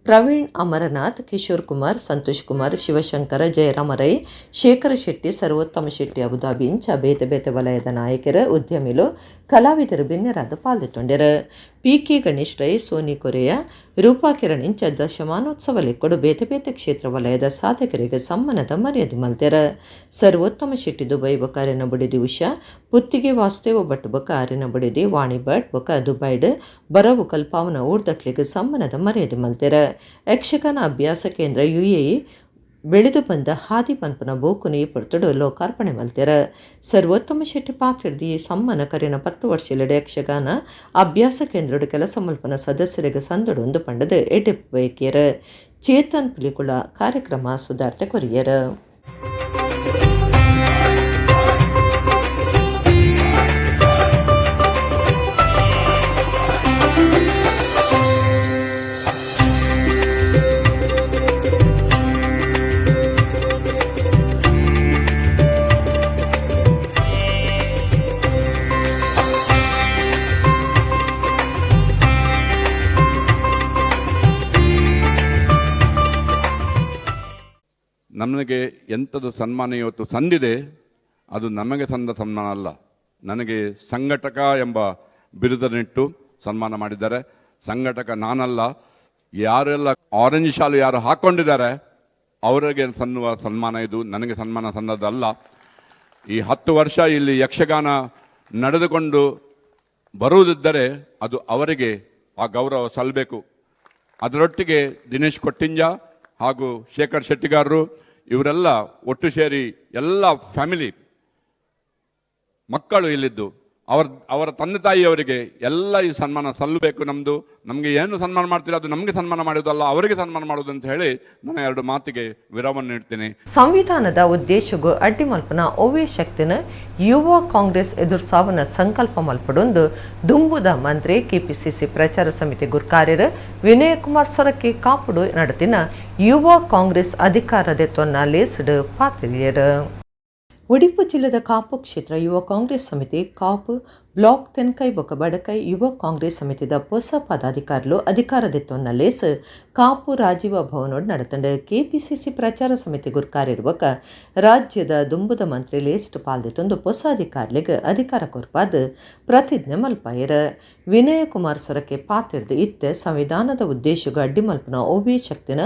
ಪ್ರವೀಣ್ ಅಮರನಾಥ್, ಕಿಶೋರ್ ಕುಮಾರ್, ಸಂತೋಷ್ ಕುಮಾರ್, ಶಿವಶಂಕರ, ಜಯರಾಮ ರೈ, ಶೇಖರ ಶೆಟ್ಟಿ, ಸರ್ವೋತ್ತಮ ಶೆಟ್ಟಿ ಅಬುದಾಬಿ ಇಂಚ ಬೇತೆ ಬೇತೆ ವಲಯದ ನಾಯಕರು, ಉದ್ಯಮಿಲು, ಕಲಾವಿದರು ಬಿನ್ನೆರಾದ ಪಾಲ್ಗೊಂಡರು. ಪಿ ಕೆ ಗಣೇಶ್ ರೈ, ಸೋನಿ ಕೊರೆಯ, ರೂಪಾ ಕಿರಣ್ ಇಂಚ ದಶಮಾನೋತ್ಸವ ಲೆಕ್ಕಡು ಬೇತೆ ಬೇತೆ ಕ್ಷೇತ್ರ ವಲಯದ ಸಾಧಕರಿಗೆ ಸಮ್ಮಾನದ ಮರ್ಯಾದೆ ಮಲ್ತೆರ. ಸರ್ವೋತ್ತಮ ಶೆಟ್ಟಿ ದುಬೈ ಬೊಕ ಅರೆನ ಬುಡಿದಿ ಉಷಾ, ಪುತ್ತಿಗೆ ವಾಸುದೇವ ಭಟ್ ಬೊಕ ಅರೆನ ಬುಡಿದಿ ವಾಣಿ ಭಟ್ ಬೊಕ ದುಬೈಡ್ ಬರವು ಕಲ್ಪಾವನ ಊರ್ದಕ್ಲಿಗೆ ಸಮ್ಮಾನದ ಮರ್ಯಾದೆ ಮಲ್ತೆರ. ಯಕ್ಷಗಾನ ಅಭ್ಯಾಸ ಕೇಂದ್ರ ಯುಎಇ ಬೆಳೆದು ಬಂದ ಹಾದಿ ಪನ್ಪುನ ಬೂಕುನು ಈ ಪೊರ್ತುಡು ಲೋಕಾರ್ಪಣೆ ಮಲ್ತೆರ. ಸರ್ವೋತ್ತಮ ಶೆಟ್ಟಿ ಪಾತ್ರೆಡ್ದು ಈ ಸಮ್ಮಾನ ಕರಿನ 10 ವರ್ಷಲೆಡ್ ಯಕ್ಷಗಾನ ಅಭ್ಯಾಸ ಕೇಂದ್ರಡು ಕೆಲಸ ಮಲ್ಪುನ ಸದಸ್ಯರಿಗೆ ಸಂದೊಡು ಉಂದು ಪಂಡದು ಎಡ್ಡೆಪ್ಪು ಬಯಕಿಯೆರ್. ಚೇತನ್ ಪಿಲಿಕುಳ ಕಾರ್ಯಕ್ರಮ ಸುದಾರ್ತೆ ಕೊರಿಯೆರ್. ನನಗೆ ಎಂಥದ್ದು ಸನ್ಮಾನ ಇವತ್ತು ಸಂದಿದೆ, ಅದು ನಮಗೆ ಸಂದ ಸನ್ಮಾನ ಅಲ್ಲ. ನನಗೆ ಸಂಘಟಕ ಎಂಬ ಬಿರುದನ್ನಿಟ್ಟು ಸನ್ಮಾನ ಮಾಡಿದ್ದಾರೆ. ಸಂಘಟಕ ನಾನಲ್ಲ, ಯಾರೆಲ್ಲ ಆರೆಂಜ್ ಶಾಲು ಯಾರು ಹಾಕ್ಕೊಂಡಿದ್ದಾರೆ ಅವರಿಗೆ ಸನ್ನುವ ಸನ್ಮಾನ ಇದು, ನನಗೆ ಸನ್ಮಾನ ಸಂದದ್ದಲ್ಲ. ಈ 10 ವರ್ಷ ಇಲ್ಲಿ ಯಕ್ಷಗಾನ ನಡೆದುಕೊಂಡು ಬರುವುದಿದ್ದರೆ ಅದು ಅವರಿಗೆ ಆ ಗೌರವ ಸಲ್ಲಬೇಕು. ಅದರೊಟ್ಟಿಗೆ ದಿನೇಶ್ ಕೊಟ್ಟಿಂಜ ಹಾಗೂ ಶೇಖರ್ ಶೆಟ್ಟಿಗಾರರು ಇವರೆಲ್ಲ ಒಟ್ಟು ಸೇರಿ ಎಲ್ಲ ಫ್ಯಾಮಿಲಿ ಮಕ್ಕಳು ಇಲ್ಲಿದ್ದು ಅವರ ತಂದೆ ತಾಯಿಯವರಿಗೆ ಎಲ್ಲ ಈ ಸನ್ಮಾನ ಸಲ್ಲಬೇಕು. ನಮ್ಮದು ನಮಗೆ ಏನು ಸನ್ಮಾನ ಮಾಡ್ತೀರ ಅದು ನಮಗೆ ಸನ್ಮಾನ ಮಾಡೋದಲ್ಲ, ಅವರಿಗೆ ಸನ್ಮಾನ ಮಾಡೋದು ಅಂತ ಹೇಳಿ ನಾನು 2 ಮಾತಿಗೆ ವಿರಾಮ ನೀಡ್ತೀನಿ. ಸಂವಿಧಾನದ ಉದ್ದೇಶಕ್ಕೂ ಅಡ್ಡಿ ಮಲ್ಪನ ಒವ್ವೇ ಶಕ್ತಿನ ಯುವ ಕಾಂಗ್ರೆಸ್ ಎದುರ್ಸಾವನ ಸಂಕಲ್ಪ ಮಲ್ಪಡೊಂದು ದುಂಬುದ ಮಂತ್ರಿ ಕೆಪಿಸಿಸಿ ಪ್ರಚಾರ ಸಮಿತಿ ಗುರ್ಕಾರ್ಯರು ವಿನಯ್ ಕುಮಾರ್ ಸೊರಕೆ ಕಾಪುಡು ನಡತಿನ ಯುವ ಕಾಂಗ್ರೆಸ್ ಅಧಿಕಾರದ ತೊನ್ನ ಲೇಸ್ಡ್ ಪಾತ್ರಿಯರು. ಒಡಿಪು ಜಿಲ್ಲೆದ ಕಾಪು ಕ್ಷೇತ್ರ ಯುವ ಕಾಂಗ್ರೆಸ್ ಸಮಿತಿ ಕಾಪು ಬ್ಲಾಕ್ ತೆನ್ಕೈ ಬೊಕ ಬಡಕೈ ಯುವ ಕಾಂಗ್ರೆಸ್ ಸಮಿತಿದ ಹೊಸ ಪದಾಧಿಕಾರಿಲು ಅಧಿಕಾರದೆತ್ತೊನ್ನ ಲೇಸ್ ಕಾಪು ರಾಜೀವ ಭವನೋಡ್ ನಡತಂಡು. ಕೆಪಿಸಿಸಿ ಪ್ರಚಾರ ಸಮಿತಿ ಗುರ್ಕಾರಿರುವಕ ರಾಜ್ಯದ ದುಂಬುದ ಮಂತ್ರಿ ಲೇಸ್ಟ್ ಪಾಲ್ದೆತ್ತೊಂದು ಹೊಸ ಅಧಿಕಾರಿಲಿಗೆ ಅಧಿಕಾರ ಕೊರ್ಪಾದ್ ಪ್ರತಿಜ್ಞೆ ಮಲ್ಪಾಯರ್. ವಿನಯ ಕುಮಾರ್ ಸೊರಕೆ ಪಾತಿರ್ದು ಇತ್ತೆ ಸಂವಿಧಾನದ ಉದ್ದೇಶಗೂ ಅಡ್ಡಿ ಮಲ್ಪನ ಒಬಿ ಶಕ್ತಿನ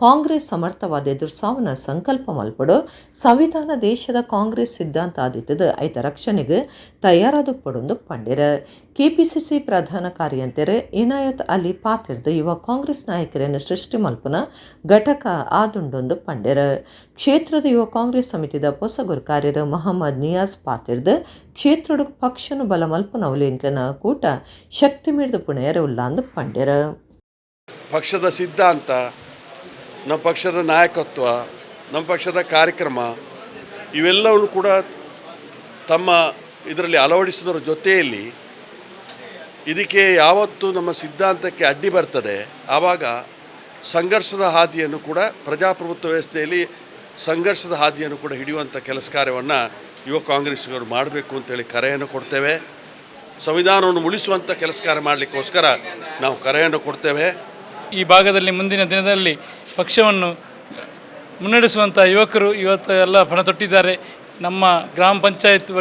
ಕಾಂಗ್ರೆಸ್ ಸಮರ್ಥವಾದ ಎದುರ್ಸಾವನ ಸಂಕಲ್ಪ ಮಲ್ಪಡು ಸಂವಿಧಾನ ದೇಶದ ಕಾಂಗ್ರೆಸ್ ಸಿದ್ಧಾಂತ ಆದಿತ್ತದ ಐತ ರಕ್ಷಣೆಗೆ ತಯಾರಾದ ಪಡೊಂದು ಪಂಡಿರ. ಕೆಪಿಸಿಸಿ ಪ್ರಧಾನ ಕಾರ್ಯಂತೆರ್ ಇನಾಯತ್ ಅಲಿ ಪಾತಿರ್ದು ಯುವ ಕಾಂಗ್ರೆಸ್ ನಾಯಕರನ್ನು ಸೃಷ್ಟಿ ಮಲ್ಪನ ಘಟಕ ಆದುಂಡೊಂದು ಪಂಡಿರ. ಕ್ಷೇತ್ರದ ಯುವ ಕಾಂಗ್ರೆಸ್ ಸಮಿತಿದ ಹೊಸ ಗುರುಕಾರ್ಯರು ಮೊಹಮ್ಮದ್ ನಿಯಾಜ್ ಪಾತಿರ್ದು ಕ್ಷೇತ್ರದ ಪಕ್ಷನು ಬಲ ಮಲ್ಪನವಲಿಂಕ್ಲನ ಕೂಟ ಶಕ್ತಿ ಮೀರಿದ ಪುಣೆಯರ ಉಲ್ಲಾಂದು ಪಂಡಿರ. ಪಕ್ಷದ ಸಿದ್ಧಾಂತ, ನಮ್ಮ ಪಕ್ಷದ ನಾಯಕತ್ವ, ನಮ್ಮ ಪಕ್ಷದ ಕಾರ್ಯಕ್ರಮ ಇವೆಲ್ಲವೂ ಕೂಡ ತಮ್ಮ ಇದರಲ್ಲಿ ಅಳವಡಿಸುವುದರ ಜೊತೆಯಲ್ಲಿ ಇದಕ್ಕೆ ಯಾವತ್ತು ನಮ್ಮ ಸಿದ್ಧಾಂತಕ್ಕೆ ಅಡ್ಡಿ ಬರ್ತದೆ ಆವಾಗ ಸಂಘರ್ಷದ ಹಾದಿಯನ್ನು ಕೂಡ ಪ್ರಜಾಪ್ರಭುತ್ವ ವ್ಯವಸ್ಥೆಯಲ್ಲಿ ಸಂಘರ್ಷದ ಹಾದಿಯನ್ನು ಕೂಡ ಹಿಡಿಯುವಂಥ ಕೆಲಸ ಕಾರ್ಯವನ್ನು ಯುವ ಕಾಂಗ್ರೆಸ್ಗರು ಮಾಡಬೇಕು ಅಂತೇಳಿ ಕರೆಯನ್ನು ಕೊಡ್ತೇವೆ. ಸಂವಿಧಾನವನ್ನು ಉಳಿಸುವಂಥ ಕೆಲಸ ಕಾರ್ಯ ಮಾಡಲಿಕ್ಕೋಸ್ಕರ ನಾವು ಕರೆಯನ್ನು ಕೊಡ್ತೇವೆ. ಈ ಭಾಗದಲ್ಲಿ ಮುಂದಿನ ದಿನದಲ್ಲಿ ಪಕ್ಷವನ್ನು ಮುನ್ನಡೆಸುವಂಥ ಯುವಕರು ಇವತ್ತು ಎಲ್ಲ ಪಣ ತೊಟ್ಟಿದ್ದಾರೆ. ನಮ್ಮ ಗ್ರಾಮ ಪಂಚಾಯತ್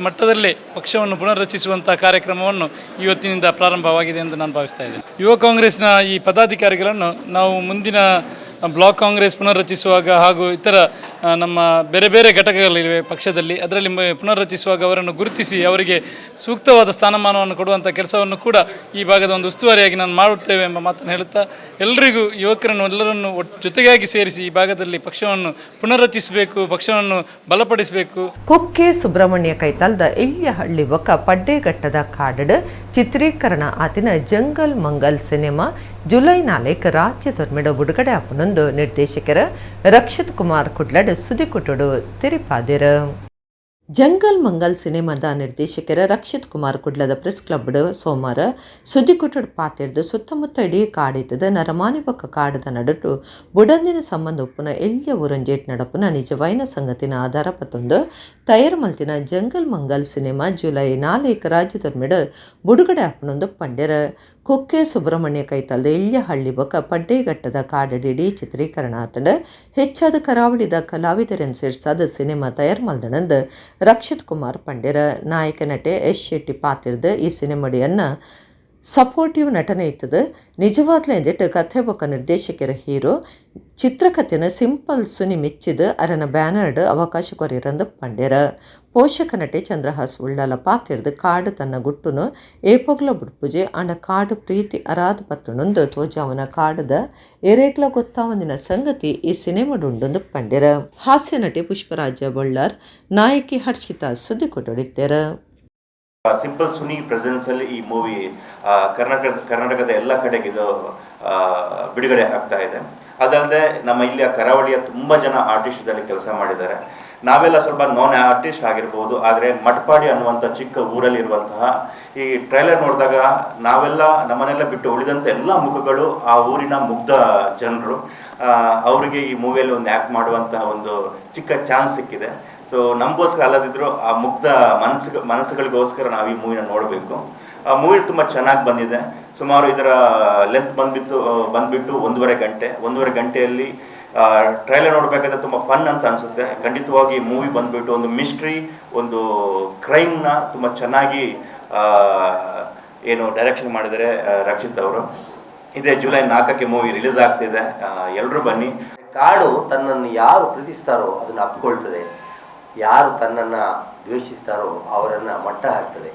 ಮಟ್ಟದಲ್ಲೇ ಪಕ್ಷವನ್ನು ಪುನರ್ರಚಿಸುವಂಥ ಕಾರ್ಯಕ್ರಮವನ್ನು ಇವತ್ತಿನಿಂದ ಪ್ರಾರಂಭವಾಗಿದೆ ಎಂದು ನಾನು ಭಾವಿಸ್ತಾ ಇದ್ದೇನೆ. ಯುವ ಕಾಂಗ್ರೆಸ್ನ ಈ ಪದಾಧಿಕಾರಿಗಳನ್ನು ನಾವು ಮುಂದಿನ ಬ್ಲಾಕ್ ಕಾಂಗ್ರೆಸ್ ಪುನರ್ರಚಿಸುವಾಗ ಹಾಗೂ ಇತರ ನಮ್ಮ ಬೇರೆ ಬೇರೆ ಘಟಕಗಳಿವೆ ಪಕ್ಷದಲ್ಲಿ, ಅದರಲ್ಲಿ ಪುನರ್ರಚಿಸುವಾಗ ಅವರನ್ನು ಗುರುತಿಸಿ ಅವರಿಗೆ ಸೂಕ್ತವಾದ ಸ್ಥಾನಮಾನವನ್ನು ಕೊಡುವಂಥ ಕೆಲಸವನ್ನು ಕೂಡ ಈ ಭಾಗದ ಒಂದು ಉಸ್ತುವಾರಿಯಾಗಿ ನಾನು ಮಾಡುತ್ತೇವೆ ಎಂಬ ಮಾತನ್ನು ಹೇಳುತ್ತಾ, ಎಲ್ಲರಿಗೂ ಯುವಕರನ್ನು ಎಲ್ಲರನ್ನು ಜೊತೆಗಾಗಿ ಸೇರಿಸಿ ಈ ಭಾಗದಲ್ಲಿ ಪಕ್ಷವನ್ನು ಪುನರ್ರಚಿಸಬೇಕು, ಪಕ್ಷವನ್ನು ಬಲಪಡಿಸಬೇಕು. ಕುಕ್ಕೆ ಸುಬ್ರಹ್ಮಣ್ಯ ಕೈತಾಲ್ದ ಇಳ್ಯಹಳ್ಳಿ ಬೊಕ್ಕ ಪಡ್ಡೆಘಟ್ಟದ ಕಾಡಡ್ ಚಿತ್ರೀಕರಣ ಆತಿನ ಜಂಗಲ್ ಮಂಗಲ್ ಸಿನಿಮಾ ಜುಲೈ 4 ರಾಜ್ಯದೊರ್ಮೆಡ ಬಿಡುಗಡೆ ಆಪುನೊಂದು ನಿರ್ದೇಶಕರ ರಕ್ಷಿತ್ ಕುಮಾರ್ ಕುಡ್ಲಡ್ ಸುದಿಕುಟುಡು ತೆರಿಪಾದಿರು. ಜಂಗಲ್ ಮಂಗಲ್ ಸಿನಿಮಾದ ನಿರ್ದೇಶಕರ ರಕ್ಷಿತ್ ಕುಮಾರ್ ಕುಡ್ಲದ ಪ್ರೆಸ್ ಕ್ಲಬ್ ಸೋಮವಾರ ಸುದ್ದಿಕುಟಡ್ ಪಾತಿರ್ದು ಸುತ್ತಮುತ್ತ ಇಡೀ ಕಾಡಿದ್ದದ ನರಮಾನಿ ಬೊಕ್ಕ ಕಾಡದ ನಡುಟು ಬುಡಂದಿನ ಸಂಬಂಧ ಉಪ್ಪುನ ಎಲ್ಯ ಊರಂಜೇಟ್ ನಡಪುನ ನಿಜವಾಯಿನ ಸಂಗತಿನ ಆಧಾರ ಪತ್ತೊಂದು ತಯಾರು ಮಲ್ತಿನ ಜಂಗಲ್ ಮಂಗಲ್ ಸಿನಿಮಾ ಜುಲೈ 4 ರಾಜ್ಯದೊರ್ಮೆಡ್ ಬುಡುಗಡೆ ಆಪುನೊಂದು ಪಂಡ್ಯರ. ಕುಕ್ಕೆ ಸುಬ್ರಹ್ಮಣ್ಯ ಕೈತಲ್ದ ಎಲ್ಯ ಹಳ್ಳಿ ಬೊಕ್ಕ ಪಡ್ಡೇಘಟ್ಟದ ಕಾಡಡಿಡೀ ಚಿತ್ರೀಕರಣ ಆತಂಡ ಹೆಚ್ಚಾದ ಕರಾವಳಿದ ಕಲಾವಿದರನ್ ಸೇರ್ಸಾದ ಸಿನಿಮಾ ತಯಾರು ಮಲ್ದಣಂದು ರಕ್ಷಿತ್ ಕುಮಾರ್ ಪಂಡ್ಯರ. ನಾಯಕ ನಟೆ ಎಸ್ ಶೆಟ್ಟಿ ಪಾತಿರ್ದು ಈ ಸಿನಿಮಾಡಿಯನ್ನ ಸಪೋರ್ಟಿವ್ ನಟನೆ ಇತ್ತದ. ನಿಜವಾದ್ಲ ಎಂದಿಟ್ಟು ಕಥೆ ಬೊಕ್ಕ ನಿರ್ದೇಶಕರ ಹೀರೋ ಚಿತ್ರಕಥೆನ ಸಿಂಪಲ್ ಸುನಿ ಮೆಚ್ಚಿದ ಅರನ ಬ್ಯಾನರ್ಡ್ ಅವಕಾಶ ಕೊರಿರಂದು ಪಂಡ್ಯರ. ಪೋಷಕ ನಟೆ ಚಂದ್ರಹಾಸ್ ಉಳ್ಳಾಲ ಪಾತಿರ್ದು ಕಾಡು ತನ್ನ ಗುಟ್ಟುನು ಏಪೊಗ್ಲ ಬುಡ್ಪುಜೆ ಅಂಡ ಕಾಡು ಪ್ರೀತಿ ಅರಾದ ಪತ್ತುಣೊಂದು ತೋಜಾವನ ಕಾಡದ ಎರೇಗ್ಲ ಗೊತ್ತಾವಂದಿನ ಸಂಗತಿ ಈ ಸಿನಿಮಾಡುಂಡೊಂದು ಪಂಡ್ಯರ. ಹಾಸ್ಯ ನಟಿ ಪುಷ್ಪರಾಜ ಬೊಳ್ಳಾರ್ ನಾಯಕಿ ಹರ್ಷಿತಾ ಸುದ್ದಿ ಕೊಟ್ಟೊಡಿತ್ತೆರ. ಸಿಂಪಲ್ ಸುನಿ ಪ್ರೆಸೆನ್ಸಲ್ಲಿ ಈ ಮೂವಿ ಕರ್ನಾಟಕದ ಎಲ್ಲ ಕಡೆಗೆ ಇದು ಬಿಡುಗಡೆ ಆಗ್ತಾ ಇದೆ. ಅದಲ್ಲದೆ ನಮ್ಮ ಇಲ್ಲಿಯ ಕರಾವಳಿಯ ತುಂಬ ಜನ ಆರ್ಟಿಸ್ಟ್ ಇದರಲ್ಲಿ ಕೆಲಸ ಮಾಡಿದ್ದಾರೆ. ನಾವೆಲ್ಲ ಸ್ವಲ್ಪ ನಾನ್ ಆರ್ಟಿಸ್ಟ್ ಆಗಿರ್ಬೋದು, ಆದರೆ ಮಟ್ಪಾಡಿ ಅನ್ನುವಂಥ ಚಿಕ್ಕ ಊರಲ್ಲಿರುವಂತಹ ಈ ಟ್ರೈಲರ್ ನೋಡಿದಾಗ ನಾವೆಲ್ಲ ನಮ್ಮನ್ನೆಲ್ಲ ಬಿಟ್ಟು ಉಳಿದಂಥ ಎಲ್ಲ ಮುಖಗಳು ಆ ಊರಿನ ಮುಗ್ಧ ಜನರು. ಅವರಿಗೆ ಈ ಮೂವಿಯಲ್ಲಿ ಒಂದು ಆ್ಯಕ್ಟ್ ಮಾಡುವಂತಹ ಒಂದು ಚಿಕ್ಕ ಚಾನ್ಸ್ ಸಿಕ್ಕಿದೆ. ಸೊ ನಮಗೋಸ್ಕರ ಅಲ್ಲದಿದ್ದರೂ ಆ ಮುಗ್ಧ ಮನಸ್ಸುಗಳಿಗೋಸ್ಕರ ನಾವು ಈ ಮೂವಿನ ನೋಡಬೇಕು. ಆ ಮೂವಿ ತುಂಬ ಚೆನ್ನಾಗಿ ಬಂದಿದೆ. ಸುಮಾರು ಇದರ ಲೆಂತ್ ಬಂದ್ಬಿಟ್ಟು 1.5 ಗಂಟೆ. 1.5 ಗಂಟೆಯಲ್ಲಿ ಟ್ರೈಲರ್ ನೋಡಬೇಕಾದ್ರೆ ತುಂಬ ಫನ್ ಅಂತ ಅನಿಸುತ್ತೆ. ಖಂಡಿತವಾಗಿ ಮೂವಿ ಬಂದ್ಬಿಟ್ಟು ಒಂದು ಮಿಸ್ಟ್ರಿ, ಒಂದು ಕ್ರೈಮ್ನ ತುಂಬ ಚೆನ್ನಾಗಿ ಏನು ಡೈರೆಕ್ಷನ್ ಮಾಡಿದ್ದಾರೆ ರಕ್ಷಿತ್ ಅವರು. ಇದೇ ಜುಲೈ 4ಕ್ಕೆ ಮೂವಿ ರಿಲೀಸ್ ಆಗ್ತಿದೆ. ಎಲ್ಲರೂ ಬನ್ನಿ. ಕಾಡು ತನ್ನನ್ನು ಯಾರು ಪ್ರೀತಿಸ್ತಾರೋ ಅದನ್ನು ಅಪ್ಪಿಕೊಳ್ತದೆ, ಯಾರು ತನ್ನನ್ನು ದ್ವೇಷಿಸ್ತಾರೋ ಅವರನ್ನು ಮಟ್ಟ ಹಾಕ್ತದೆ.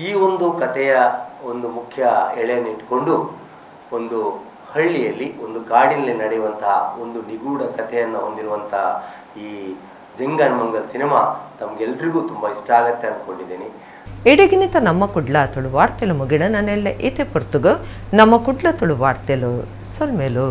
ಈ ಒಂದು ಕಥೆಯ ಒಂದು ಮುಖ್ಯ ಎಳೆಯನ್ನು ಇಟ್ಕೊಂಡು ಒಂದು ಹಳ್ಳಿಯಲ್ಲಿ ಒಂದು ಕಾಡಿನಲ್ಲಿ ನಡೆಯುವಂತಹ ಒಂದು ನಿಗೂಢ ಕಥೆಯನ್ನು ಹೊಂದಿರುವಂತಹ ಈ ಜಂಗಲ್ ಮಂಗಲ್ ಸಿನಿಮಾ ತಮಗೆಲ್ರಿಗೂ ತುಂಬ ಇಷ್ಟ ಆಗತ್ತೆ ಅಂದ್ಕೊಂಡಿದ್ದೀನಿ. ಎಡೆಗಿನಿತ ನಮ್ಮ ಕುಡ್ಲ ತುಳು ವಾರ್ತೆಲು ಮುಗಿಡ ನನ್ನೆಲ್ಲ ಇತೆ ಪೊರ್ತುಗು ನಮ್ಮ ಕುಡ್ಲ ತುಳು ವಾರ್ತೆಲು ಸೊಲ್ಮೇಲು.